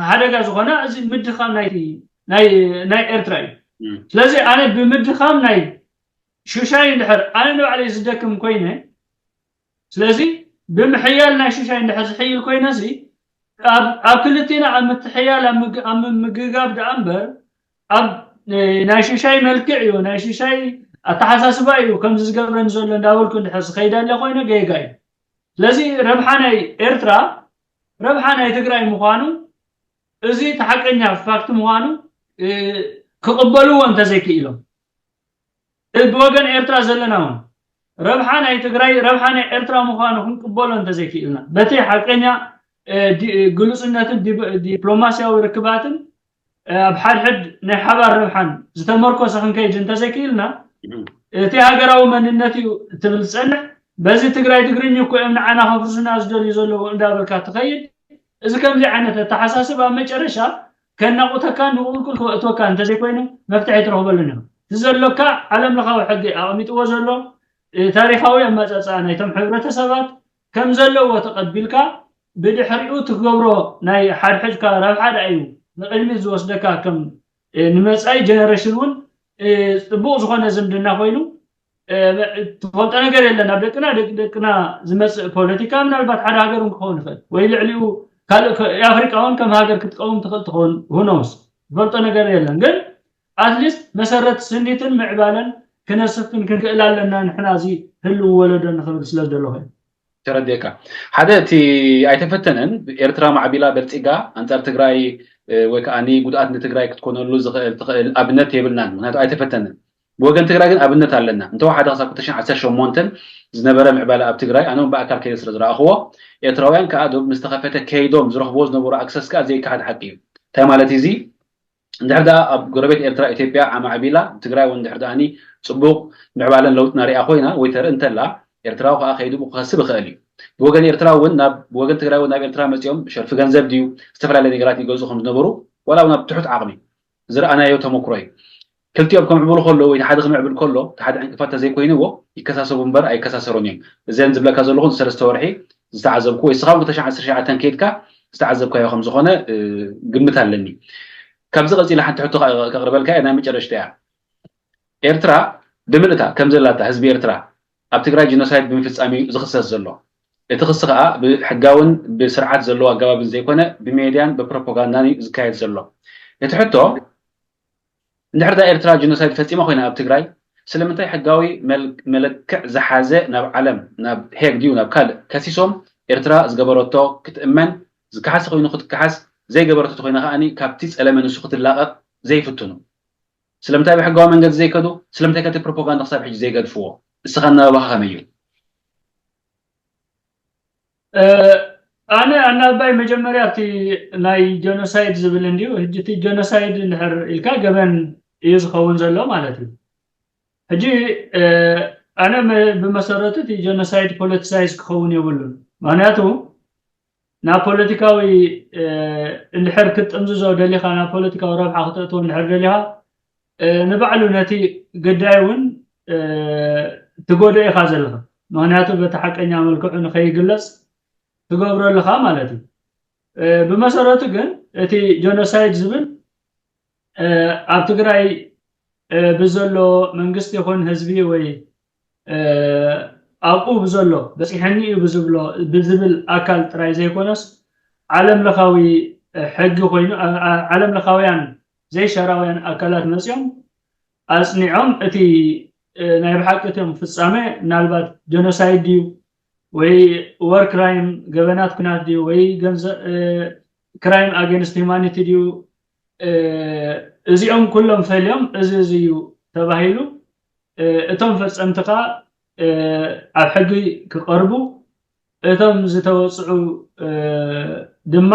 ሓደጋ ዝኾነ እዚ ምድኻም ናይ ኤርትራ እዩ። ስለዚ ኣነ ብምድኻም ናይ ሽሻይ እንድሕር ኣነ ንባዕለይ ዝደክም ኮይነ ስለዚ ብምሕያል ናይ ሽሻይ እንድሕር ዝሕይል ኮይነ እዚ ኣብ ክልቲና ኣብ ምትሕያል ኣብ ምግጋብ ደኣ እምበር ኣብ ናይ ሽሻይ መልክዕ እዩ ናይ ሽሻይ ኣተሓሳስባ እዩ ከምዚ ዝገብረኒ ዘሎ እንዳበልኩ እንድሕር ዝኸይድ ኣለ ኮይነ ገይጋ እዩ። ስለዚ ረብሓ ናይ ኤርትራ ረብሓ ናይ ትግራይ ምዃኑ እዚ እቲ ሓቀኛ ፋክት ምዃኑ ክቕበልዎ እንተዘይክኢሎም ብወገን ኤርትራ ዘለና እውን ረብሓ ናይ ትግራይ ረብሓ ናይ ኤርትራ ምዃኑ ክንቅበሎ እንተዘይክኢልና በቲ ሓቀኛ ግሉፅነትን ዲፕሎማስያዊ ርክባትን ኣብ ሓድሕድ ናይ ሓባር ረብሓን ዝተመርኮሰ ክንከይድ እንተዘይክኢልና እቲ ሃገራዊ መንነት እዩ ትብል ዝፀንሕ በዚ ትግራይ ትግርኝ እኮ እዮም ንዓና ከፍርሱና ዝደልዩ ዘለዉ እንዳበልካ ትኸይድ እዚ ከምዚ ዓይነት ኣተሓሳስብ ኣብ መጨረሻ ከናቑተካ ንቁልቁል ክእትወካ እንተዘይኮይኑ መፍትሒ ትረኽበሉን እዮም እቲ ዘሎካ ዓለም ለኻዊ ሕጊ ኣቐሚጥዎ ዘሎ ታሪኻዊ ኣመፃፅኣ ናይቶም ሕብረተሰባት ከም ዘለዎ ተቐቢልካ ብድሕሪኡ ትገብሮ ናይ ሓድሕድካ ረብሓ ደኣ እዩ ንቕድሚት ዝወስደካ ከም ንመፃኢ ጀነሬሽን እውን ፅቡቕ ዝኾነ ዝምድና ኮይኑ ትፈልጦ ነገር የለን ኣብ ደቅና ደቂ ደቅና ዝመፅእ ፖለቲካ ምናልባት ሓደ ሃገር እውን ክኸውን ይኽእል ወይ ልዕሊኡ ካልእ የኣፍሪቃ እውን ከም ሃገር ክትቀውም ትኽእል ትኸውን ሁኖስ ዝፈልጦ ነገር የለን ግን ኣትሊስት መሰረት ስኒትን ምዕባለን ክነስፍን ክንክእል ኣለና ንሕና እዚ ህልው ወለዶ ንኽብል ስለ ዝደለኹ ተረዲእካ። ሓደ እቲ ኣይተፈተነን፣ ኤርትራ ማዕቢላ በልፂጋ ኣንፃር ትግራይ ወይ ከዓ ጉድኣት ንትግራይ ክትኮነሉ ዝኽእል ትኽእል ኣብነት የብልናን። ምክንያቱ ኣይተፈተነን። ብወገን ትግራይ ግን ኣብነት ኣለና። እንተወሓደ ክሳብ ክልተ ሽሕን ዓሰርተ ሸሞንተን ዝነበረ ምዕባለ ኣብ ትግራይ ኣነ እውን ብኣካል ከይደ ስለ ዝረኣኽዎ፣ ኤርትራውያን ከዓ ዶብ ምስ ተኸፈተ ከይዶም ዝረኽብዎ ዝነበሩ ኣክሰስ ከዓ ዘይከሓድ ሓቂ እዩ። እንታይ ማለት እዩ እዚ? እንድሕር ደኣ ኣብ ጎረቤት ኤርትራ ኢትዮጵያ ኣማዕቢላ፣ ትግራይ እውን እንድሕር ደኣኒ ፅቡቕ ምዕባለን ለውጥን ኣሪኣ ኮይና ወይ ተርኢ እንተላ፣ ኤርትራዊ ከዓ ከይዱ ብኡ ክኸስብ ይኽእል እዩ። ብወገን ኤርትራ እውን ናብ ብወገን ትግራይ እውን ናብ ኤርትራ መፂኦም ሸርፊ ገንዘብ ድዩ ዝተፈላለየ ነገራት ይገዝኡ ከም ዝነበሩ ዋላ እውን ኣብ ትሑት ዓቕሚ ዝረኣናዮ ተመክሮ እዩ። ክልቲኦም ከምዕብሉ ከሎ ወይ ሓደ ክምዕብል ከሎ ሓደ ዕንቅፋት ተዘይኮይንዎ ይከሳሰቡ እምበር ኣይከሳሰሩን እዮም። እዘን ዝብለካ ዘለኹ ሰለስተ ወርሒ ዝተዓዘብኩ ወይ ስኻ ክልተ ሽሕን ዓሰርተ ሸውዓተን ከይድካ ዝተዓዘብካዮ ከም ዝኾነ ግምት ኣለኒ። ካብዚ ቀፂላ ሓንቲ ሕቶ ከቕርበልካ እየ፣ ናይ መጨረሽታ እያ። ኤርትራ ብምልእታ ከም ዘላታ ህዝቢ ኤርትራ ኣብ ትግራይ ጂኖሳይድ ብምፍፃም እዩ ዝኽሰስ ዘሎ። እቲ ክሲ ከዓ ብሕጋውን ብስርዓት ዘለዎ ኣገባብን ዘይኮነ ብሜድያን ብፕሮፓጋንዳን እዩ ዝካየድ ዘሎ። እቲ ሕቶ እንድሕር ዳ ኤርትራ ጂኖሳይድ ፈፂማ ኮይና ኣብ ትግራይ ስለምንታይ ሕጋዊ መለክዕ ዝሓዘ ናብ ዓለም ናብ ሄግ ድዩ ናብ ካልእ ከሲሶም ኤርትራ ዝገበረቶ ክትእመን ዝከሓስ ኮይኑ ክትከሓስ ዘይገበረቶ ተኮይና ከዓኒ ካብቲ ፀለመ ንሱ ክትላቐቕ ዘይፍትኑ ስለምንታይ ብሕጋዊ መንገዲ ዘይከዱ ስለምንታይ ከቲ ፕሮፓጋንዳ ክሳብ ሕጂ ዘይገድፍዎ እስኻ እናባኻ ከመይ እዩ ኣነ ኣናባይ መጀመርያ እቲ ናይ ጀኖሳይድ ዝብል እንድዩ ሕጂ እቲ ጀኖሳይድ እንድሕር ኢልካ ገበን እዩ ዝኸውን ዘሎ ማለት እዩ ሕጂ ኣነ ብመሰረቱ እቲ ጀኖሳይድ ፖለቲሳይዝ ክኸውን የብሉን ምክንያቱ ናብ ፖለቲካዊ እንድሕር ክትጥምዝዞ ደሊኻ ናብ ፖለቲካዊ ረብሓ ክተእትዎ እንድሕር ደሊኻ ንባዕሉ ነቲ ግዳይ እውን ትጎድኦ ኢኻ ዘለኻ ምክንያቱ በቲ ሓቀኛ መልክዑ ንኸይግለፅ ትገብሮ ኣለኻ ማለት እዩ ብመሰረቱ ግን እቲ ጀኖሳይድ ዝብል ኣብ ትግራይ ብዘሎ መንግስቲ ይኹን ህዝቢ ወይ ኣብኡ ብዘሎ በፂሐኒ እዩ ብዝብሎ ብዝብል ኣካል ጥራይ ዘይኮነስ ዓለም ለኻዊ ሕጊ ኮይኑ ዓለም ለኻውያን ዘይሸራውያን ኣካላት መፅኦም ኣፅኒዖም እቲ ናይ ብሓቂ እቶም ፍፃመ ምናልባት ጀኖሳይድ ድዩ ወይ ወር ክራይም ገበናት ኩናት ድዩ ወይ ክራይም ኣጌንስት ሂማኒቲ ድዩ እዚኦም ኩሎም ፈልዮም እዚ እዚ እዩ ተባሂሉ እቶም ፈፀምቲ ከዓ ኣብ ሕጊ ክቐርቡ እቶም ዝተወፅዑ ድማ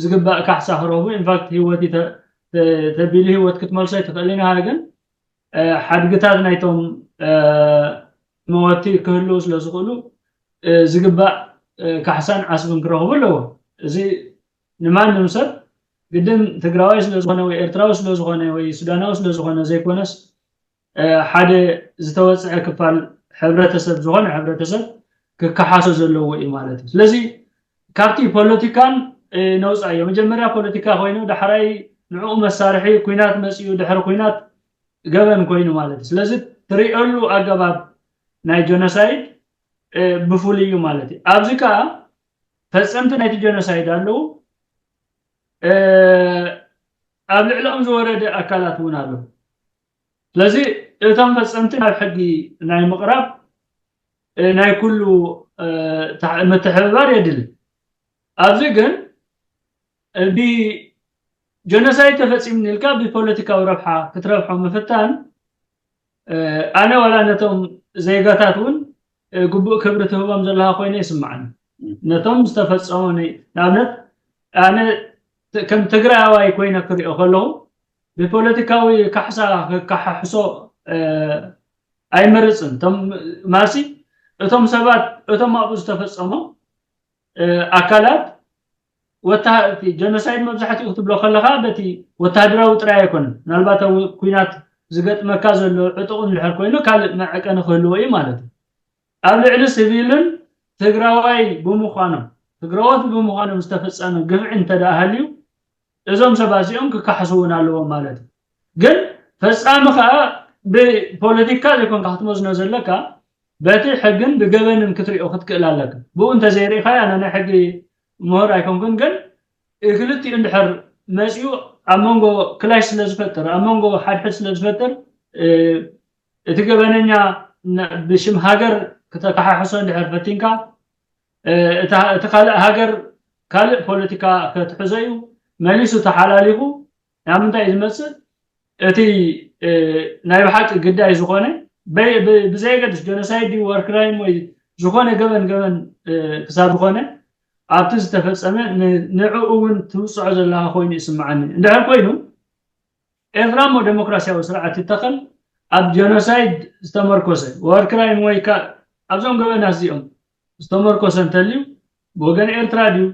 ዝግባእ ካሕሳ ክረኽቡ ኢንፋክት ህይወት ተቢሉ ህይወት ክትመልሶ ኣይትኽእልን ኢኻ ግን ሓድግታት ናይቶም መወቲ ክህልው ስለ ዝኽእሉ ዝግባእ ካሕሳን ዓስብን ክረኽቡ ኣለዎ እዚ ንማንም ሰብ ግድን ትግራዋይ ስለ ዝኾነ ወይ ኤርትራዊ ስለ ዝኾነ ወይ ሱዳናዊ ስለ ዝኾነ ዘይኮነስ ሓደ ዝተወፅዐ ክፋል ሕብረተሰብ ዝኾነ ሕብረተሰብ ክከሓሶ ዘለዎ እዩ ማለት እዩ ስለዚ ካብቲ ፖለቲካን ነውፃዮ መጀመርያ ፖለቲካ ኮይኑ ዳሕራይ ንዕኡ መሳርሒ ኩናት መፅኡ ድሕሪ ኩናት ገበን ኮይኑ ማለት እዩ ስለዚ ትሪእሉ ኣገባብ ናይ ጀኖሳይድ ብፍሉይ እዩ ማለት እዩ ኣብዚ ከዓ ፈፀምቲ ናይቲ ጀኖሳይድ ኣለዉ ኣብ ልዕሊኦም ዝወረደ ኣካላት እውን ኣለዉ ስለዚ እቶም ፈፀምቲ ናብ ሕጊ ናይ ምቕራብ ናይ ኩሉ ምትሕብባር የድሊ ኣብዚ ግን ብጀኖሳይድ ተፈፂምኒ ኢልካ ብፖለቲካዊ ረብሓ ክትረብሖ ምፍታን ኣነ ዋላ ነቶም ዜጋታት እውን ግቡእ ክብሪ ትህቦም ዘለካ ኮይነ ይስምዓኒ ነቶም ዝተፈፀሙ ንኣብነት ኣነ ከም ትግራዋይ ኮይነ ክሪኦ ከለኹ ብፖለቲካዊ ካሕሳ ክከሓሕሶ ኣይመርፅን እቶም ማሲ እቶም ሰባት እቶም ኣብኡ ዝተፈፀሙ ኣካላት ወታሃርቲ ጀኖሳይድ መብዛሕትኡ ክትብሎ ከለካ በቲ ወታሃደራዊ ጥራይ ኣይኮነን ምናልባት ኣብ ኩናት ዝገጥመካ ዘሎ ዕጡቕ እንድሕር ኮይኑ ካልእ መዐቀኒ ክህልዎ እዩ ማለት እዩ ኣብ ልዕሊ ስቪልን ትግራዋይ ብምዃኖም ትግራዎት ብምዃኖም ዝተፈፀመ ግፍዒ እንተደኣ ሃልዩ እዞም ሰባት እዚኦም ክካሕሱ እውን ኣለዎም ማለት እዩ ግን ፈፃሚ ከዓ ብፖለቲካ ዘይኮንካ ክትመዝኖ ዘለካ በቲ ሕግን ብገበንን ክትሪኦ ክትክእል ኣለካ ብኡ እንተዘይርኢኻ ኣነ ናይ ሕጊ ምሁር ኣይኮንኩን ግን ክልቲኡ እንድሕር መፂኡ ኣብ መንጎ ክላሽ ስለ ዝፈጥር ኣብ መንጎ ሓድሕድ ስለ ዝፈጥር እቲ ገበነኛ ብሽም ሃገር ክተከሓሕሶ እንድሕር ፈቲንካ እቲ ካልእ ሃገር ካልእ ፖለቲካ ከትሕዞ እዩ። መሊሱ ተሓላሊኹ ናብ ምንታይ እዩ ዝመፅእ? እቲ ናይ ብሓቂ ግዳይ ዝኾነ ብዘየገድስ ጀኖሳይድ ድዩ ወር ክራይም ወይ ዝኾነ ገበን ገበን ክሳብ ዝኾነ ኣብቲ ዝተፈፀመ ንዕኡ እውን ትውፅዖ ዘለካ ኮይኑ ይስምዓኒ። እንድሕር ኮይኑ ኤርትራ እሞ ዴሞክራሲያዊ ስርዓት ይተኸል ኣብ ጀኖሳይድ ዝተመርኮሰ ወር ክራይም ወይ ኣብዞም ገበናት እዚኦም ዝተመርኮሰ እንተልዩ ብወገን ኤርትራ ድዩ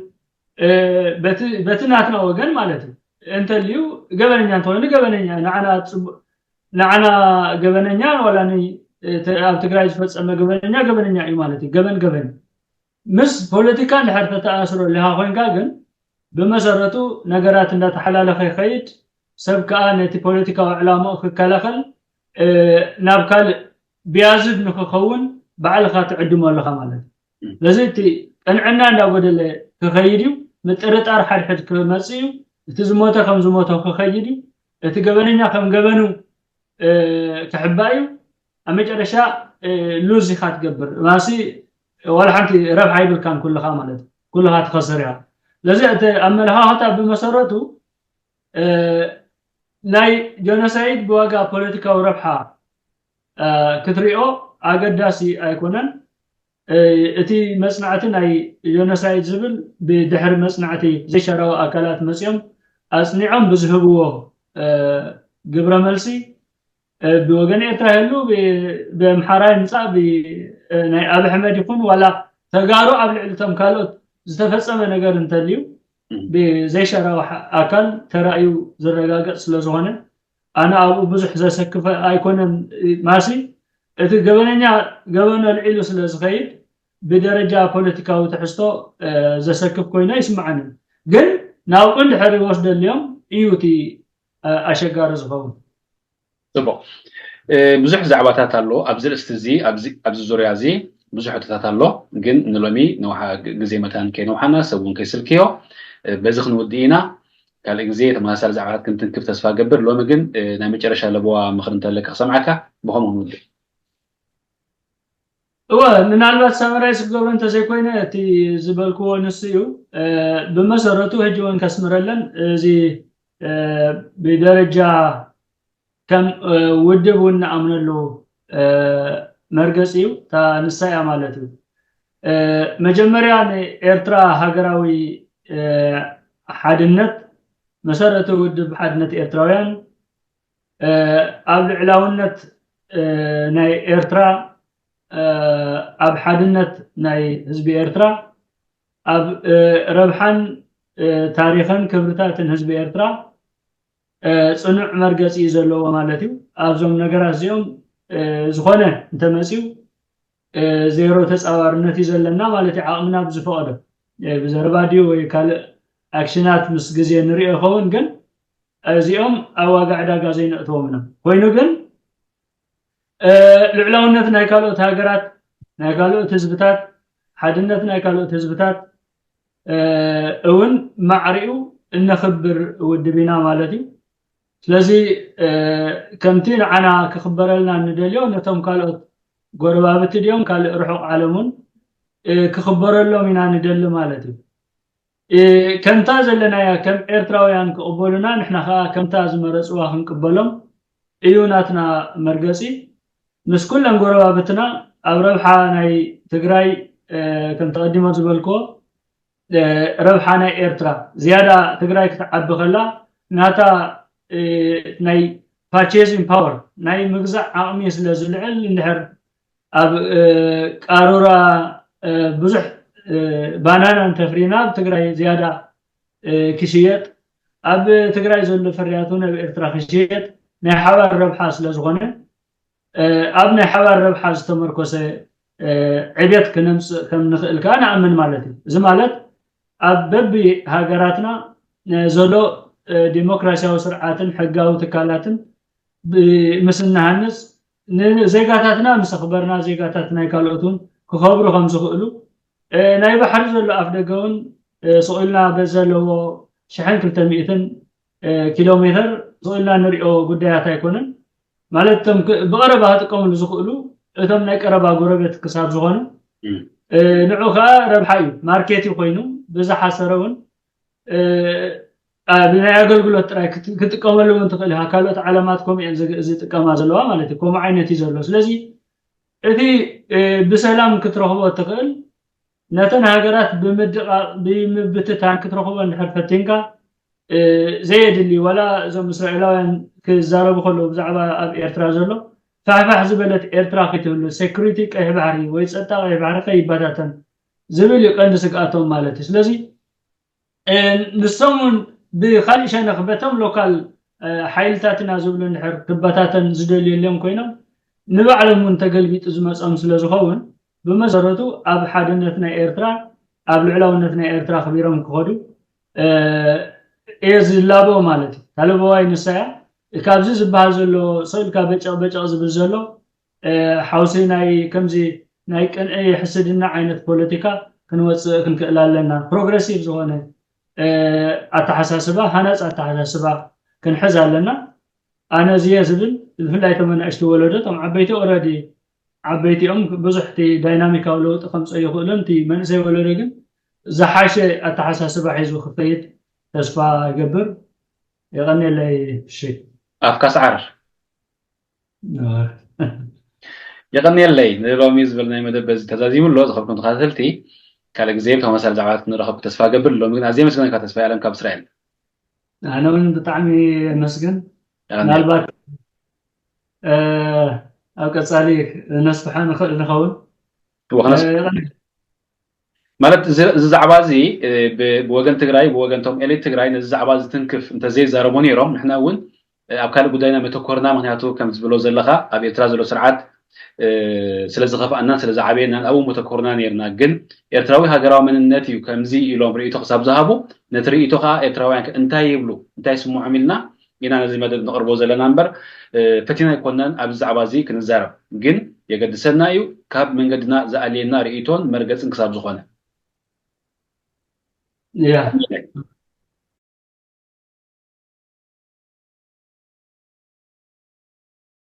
በቲ ናትና ወገን ማለት እዩ እንተልዩ ገበነኛ እንተኮይኑ ገበነኛ ንዓና ገበነኛ ዋላ ኣብ ትግራይ ዝፈፀመ ገበነኛ ገበነኛ እዩ ማለት እዩ። ገበን ገበን ምስ ፖለቲካ እንድሕር ተተኣስሮ ኣለካ ኮይንካ ግን ብመሰረቱ ነገራት እንዳተሓላለኸ ይኸይድ። ሰብ ከዓ ነቲ ፖለቲካዊ ዕላምኡ ክከላኸል ናብ ካልእ ብያዝድ ንክኸውን ባዕልካ ትዕድሞ ኣለካ ማለት እዩ። ስለዚ እቲ ቅንዕና እንዳጎደለ ክኸይድ እዩ። ምጥርጣር ሓድሕድ ክመፅእ እዩ። እቲ ዝሞተ ከም ዝሞተ ክኸይድ እዩ። እቲ ገበነኛ ከም ገበኑ ክሕባእ እዩ። ኣብ መጨረሻ ሉዝ ኢካ ትገብር ማሲ ዋላ ሓንቲ ረብሓ ይብልካን ኩልካ ማለት ኩልካ ትኸስር ኢካ። ስለዚ እቲ ኣመለኻኽታ ብመሰረቱ ናይ ጀኖሳይድ ብዋጋ ፖለቲካዊ ረብሓ ክትሪኦ ኣገዳሲ ኣይኮነን። እቲ መፅናዕቲ ናይ ጀኖሳይድ ዝብል ብድሕሪ መፅናዕቲ ዘይሻራዊ ኣካላት መፅኦም ኣፅኒዖም ብዝህብዎ ግብረ መልሲ ብወገን ኤርትራ ይህሉ ብኣምሓራይ ምፃእ ናይ ኣብ ኣሕመድ ይኹን ዋላ ተጋሩ ኣብ ልዕሊ ቶም ካልኦት ዝተፈፀመ ነገር እንተልዩ ብዘይሻራዊ ኣካል ተራእዩ ዝረጋገፅ ስለዝኾነ ኣነ ኣብኡ ብዙሕ ዘሰክፈ ኣይኮነን። ማሲ እቲ ገበነኛ ገበኑ ኣልዒሉ ስለ ዝኸይድ ብደረጃ ፖለቲካዊ ትሕዝቶ ዘሰክፍ ኮይኖ ይስምዓኒ። ግን ናብኡ እንድሕር ይወስደልዮም እዩ እቲ ኣሸጋሪ ዝኸውን። ፅቡቅ። ብዙሕ ዛዕባታት ኣሎ ኣብዚ ርእስቲ እዚ ኣብዚ ዙርያ እዚ ብዙሕ ሕቶታት ኣሎ። ግን ንሎሚ ነውሓ ግዜ መታን ከይነውሓና ሰብ እውን ከይስልክዮ በዚ ክንውድእ ኢና። ካልእ ግዜ ተመሳሳሊ ዛዕባታት ክንትንክፍ ተስፋ ገብር። ሎሚ ግን ናይ መጨረሻ ለበዋ ምኽሪ እንተለካ ክሰምዓካ ብኸምኡ ክንውድእ። እወ ምናልባት ሳመራይስ ክገብሮ እንተዘይኮይነ እቲ ዝበልክዎ ንሱ እዩ። ብመሰረቱ ሕጂ እውን ከስምረለን እዚ ብደረጃ ከም ውድብ እውን ንኣምነሉ መርገፂ እዩ። እታ ንሳ እያ ማለት እዩ። መጀመርያ ንኤርትራ ሃገራዊ ሓድነት መሰረቱ ውድብ ሓድነት ኤርትራውያን ኣብ ልዕላውነት ናይ ኤርትራ ኣብ ሓድነት ናይ ህዝቢ ኤርትራ ኣብ ረብሓን ታሪኽን ክብርታትን ህዝቢ ኤርትራ ፅኑዕ መርገፂ እዩ ዘለዎ ማለት እዩ። ኣብዞም ነገራት እዚኦም ዝኾነ እንተመፅዩ ዜሮ ተፃዋርነት እዩ ዘለና ማለት እዩ። ዓቕምና ብዝፈቐዶ ብዘረባ ድዩ ወይ ካልእ ኣክሽናት ምስ ግዜ ንሪኦ ይኸውን ግን እዚኦም ኣብ ዋጋ ዕዳጋ ዘይነእትዎም ኢና። ኮይኑ ግን ልዕላውነት ናይ ካልኦት ሃገራት ናይ ካልኦት ህዝብታት ሓድነት ናይ ካልኦት ህዝብታት እውን ማዕሪኡ እነኽብር ውድብ ኢና ማለት እዩ። ስለዚ ከምቲ ንዓና ክኽበረልና ንደልዮ ነቶም ካልኦት ጎረባብቲ ድዮም ካልእ ርሑቕ ዓለም እውን ክኽበረሎም ኢና ንደሊ ማለት እዩ። ከምታ ዘለናያ ከም ኤርትራውያን ክቕበሉና ንሕና ከዓ ከምታ ዝመረፅዋ ክንቅበሎም እዩ ናትና መርገፂ። ምስ ኩለን ጎረባብትና ኣብ ረብሓ ናይ ትግራይ ከም ተቐዲሞ ዝበልክዎ ረብሓ ናይ ኤርትራ ዝያዳ ትግራይ ክትዓቢ ከላ ናታ ናይ ፓርቼዚንግ ፓወር ናይ ምግዛእ ዓቕሚ ስለ ዝልዕል እንድሕር ኣብ ቃሩራ ብዙሕ ባናና እንተፍሪና ኣብ ትግራይ ዝያዳ ክሽየጥ ኣብ ትግራይ ዘሎ ፍርያት እውን ኣብ ኤርትራ ክሽየጥ ናይ ሓባር ረብሓ ስለ ዝኾነ ኣብ ናይ ሓባር ረብሓ ዝተመርኮሰ ዕብየት ክነምፅእ ከም ንኽእል ከዓ ንኣምን ማለት እዩ። እዚ ማለት ኣብ በቢ ሃገራትና ዘሎ ዲሞክራሲያዊ ስርዓትን ሕጋዊ ትካላትን ምስ እንሃንፅ ንዜጋታትና ምስ ኣኽበርና ዜጋታት ናይ ካልኦት እውን ክኸብሩ ከም ዝኽእሉ ናይ ባሕሪ ዘሎ ኣፍ ደገ እውን ስቕ ኢልና በዚ ዘለዎ ሽሕን ክልተ ሚእትን ኪሎ ሜትር ስቕ ኢልና ንሪኦ ጉዳያት ኣይኮነን። ማለት እቶም ብቐረባ ክጥቀምሉ ዝኽእሉ እቶም ናይ ቀረባ ጎረቤት ክሳብ ዝኾኑ ንዑ ከዓ ረብሓ እዩ፣ ማርኬት እዩ ኮይኑ፣ ብዝሓሰረ እውን ብናይ ኣገልግሎት ጥራይ ክጥቀመሉ እውን ትኽእል ኢኻ። ካልኦት ዓለማት ከምኡ እየን ዝጥቀማ ዘለዋ ማለት እዩ። ከምኡ ዓይነት እዩ ዘሎ። ስለዚ እቲ ብሰላም ክትረኽቦ ትኽእል ነተን ሃገራት ብምድቓቕ ብምብትታን ክትረኽቦ እንድሕር ፈቲንካ፣ ዘየድሊ ዋላ እዞም እስራኤላውያን ክዛረቡ ከለዉ ብዛዕባ ኣብ ኤርትራ ዘሎ ፋሕፋሕ ዝበለት ኤርትራ ከይትህሉ፣ ሴኩሪቲ ቀይሕ ባሕሪ ወይ ጸጥታ ቀይሕ ባሕሪ ከይበታተን ዝብል እዩ ቀንዲ ስግኣቶም ማለት እዩ። ስለዚ ንሶም እውን ብካሊእ ሸነኽ በቶም ሎካል ሓይልታትና ዝብሉ እንድሕር ክበታተን ዝደልዩ የለን ኮይኖም ንባዕሎም እውን ተገልቢጡ ዝመጾም ስለ ዝኸውን ብመሰረቱ ኣብ ሓድነት ናይ ኤርትራ ኣብ ልዕላውነት ናይ ኤርትራ ኣኽቢሮም ክኸዱ እየ ዝላቦ ማለት እዩ። ታለበዋይ ንሳ እያ። ካብዚ ዝበሃል ዘሎ ሰው ኢልካ በጨቕ በጨቕ ዝብል ዘሎ ሓውሲ ናይ ከምዚ ናይ ቅንዒ ሕስድና ዓይነት ፖለቲካ ክንወፅእ ክንክእል ኣለና። ፕሮግረሲቭ ዝኾነ ኣተሓሳስባ ሃናፂ ኣተሓሳስባ ክንሕዝ ኣለና። ኣነ እዚየ ዝብል ብፍላይ እቶም ኣናእሽቲ ወለዶ እቶም ዓበይቲ ኦረዲ ዓበይቲ እዮም ብዙሕ እቲ ዳይናሚካዊ ለውጢ ከምፀ ይኽእሉ እቲ መንእሰይ ወለዶ ግን ዝሓሸ ኣተሓሳስባ ሒዙ ክኸይድ ተስፋ ይገብር። የቐንየለይ። እሺ ኣፍካ ሰዓር የቐንየለይ። ንሎሚ ዝበልናይ መደብ በዚ ተዛዚሙ ኣሎ። ዝኸብኩም ተኸታተልቲ ካልእ ግዜ ብተመሳሳሊ ዛዕባታት ክንረኸብ ተስፋ ገብር። ሎሚ ግን ኣዝየ መስገነካ ተስፋ የለም ካብ እስራኤል። ኣነ እውን ብጣዕሚ የመስግን። ምናልባት ኣብ ቀፃሊ ነስፍሖ ንኽእል ንኸውን። ማለት እዚ ዛዕባ እዚ ብወገን ትግራይ ብወገን ቶም ኤሊት ትግራይ ነዚ ዛዕባ ዝትንክፍ እንተዘይዛረቡ ነይሮም ንሕና እውን ኣብ ካልእ ጉዳይና መተኮርና። ምክንያቱ ከም ዝብሎ ዘለካ ኣብ ኤርትራ ዘሎ ስርዓት ስለዝኸፍኣናን ስለዝዓበየናን ኣብኡ መተኮርና ነይርና። ግን ኤርትራዊ ሃገራዊ መንነት እዩ ከምዚ ኢሎም ርእይቶ ክሳብ ዝሃቡ ነቲ ርእይቶ ከዓ ኤርትራውያን እንታይ ይብሉ እንታይ ይስምዖም ኢልና ኢና ነዚ መደብ ንቕርቦ ዘለና እምበር ፈቲና ኣይኮናን ኣብዚ ዛዕባ እዚ ክንዛረብ። ግን የገድሰና እዩ ካብ መንገድና ዝኣልየና ርእይቶን መርገፅን ክሳብ ዝኾነ። ያ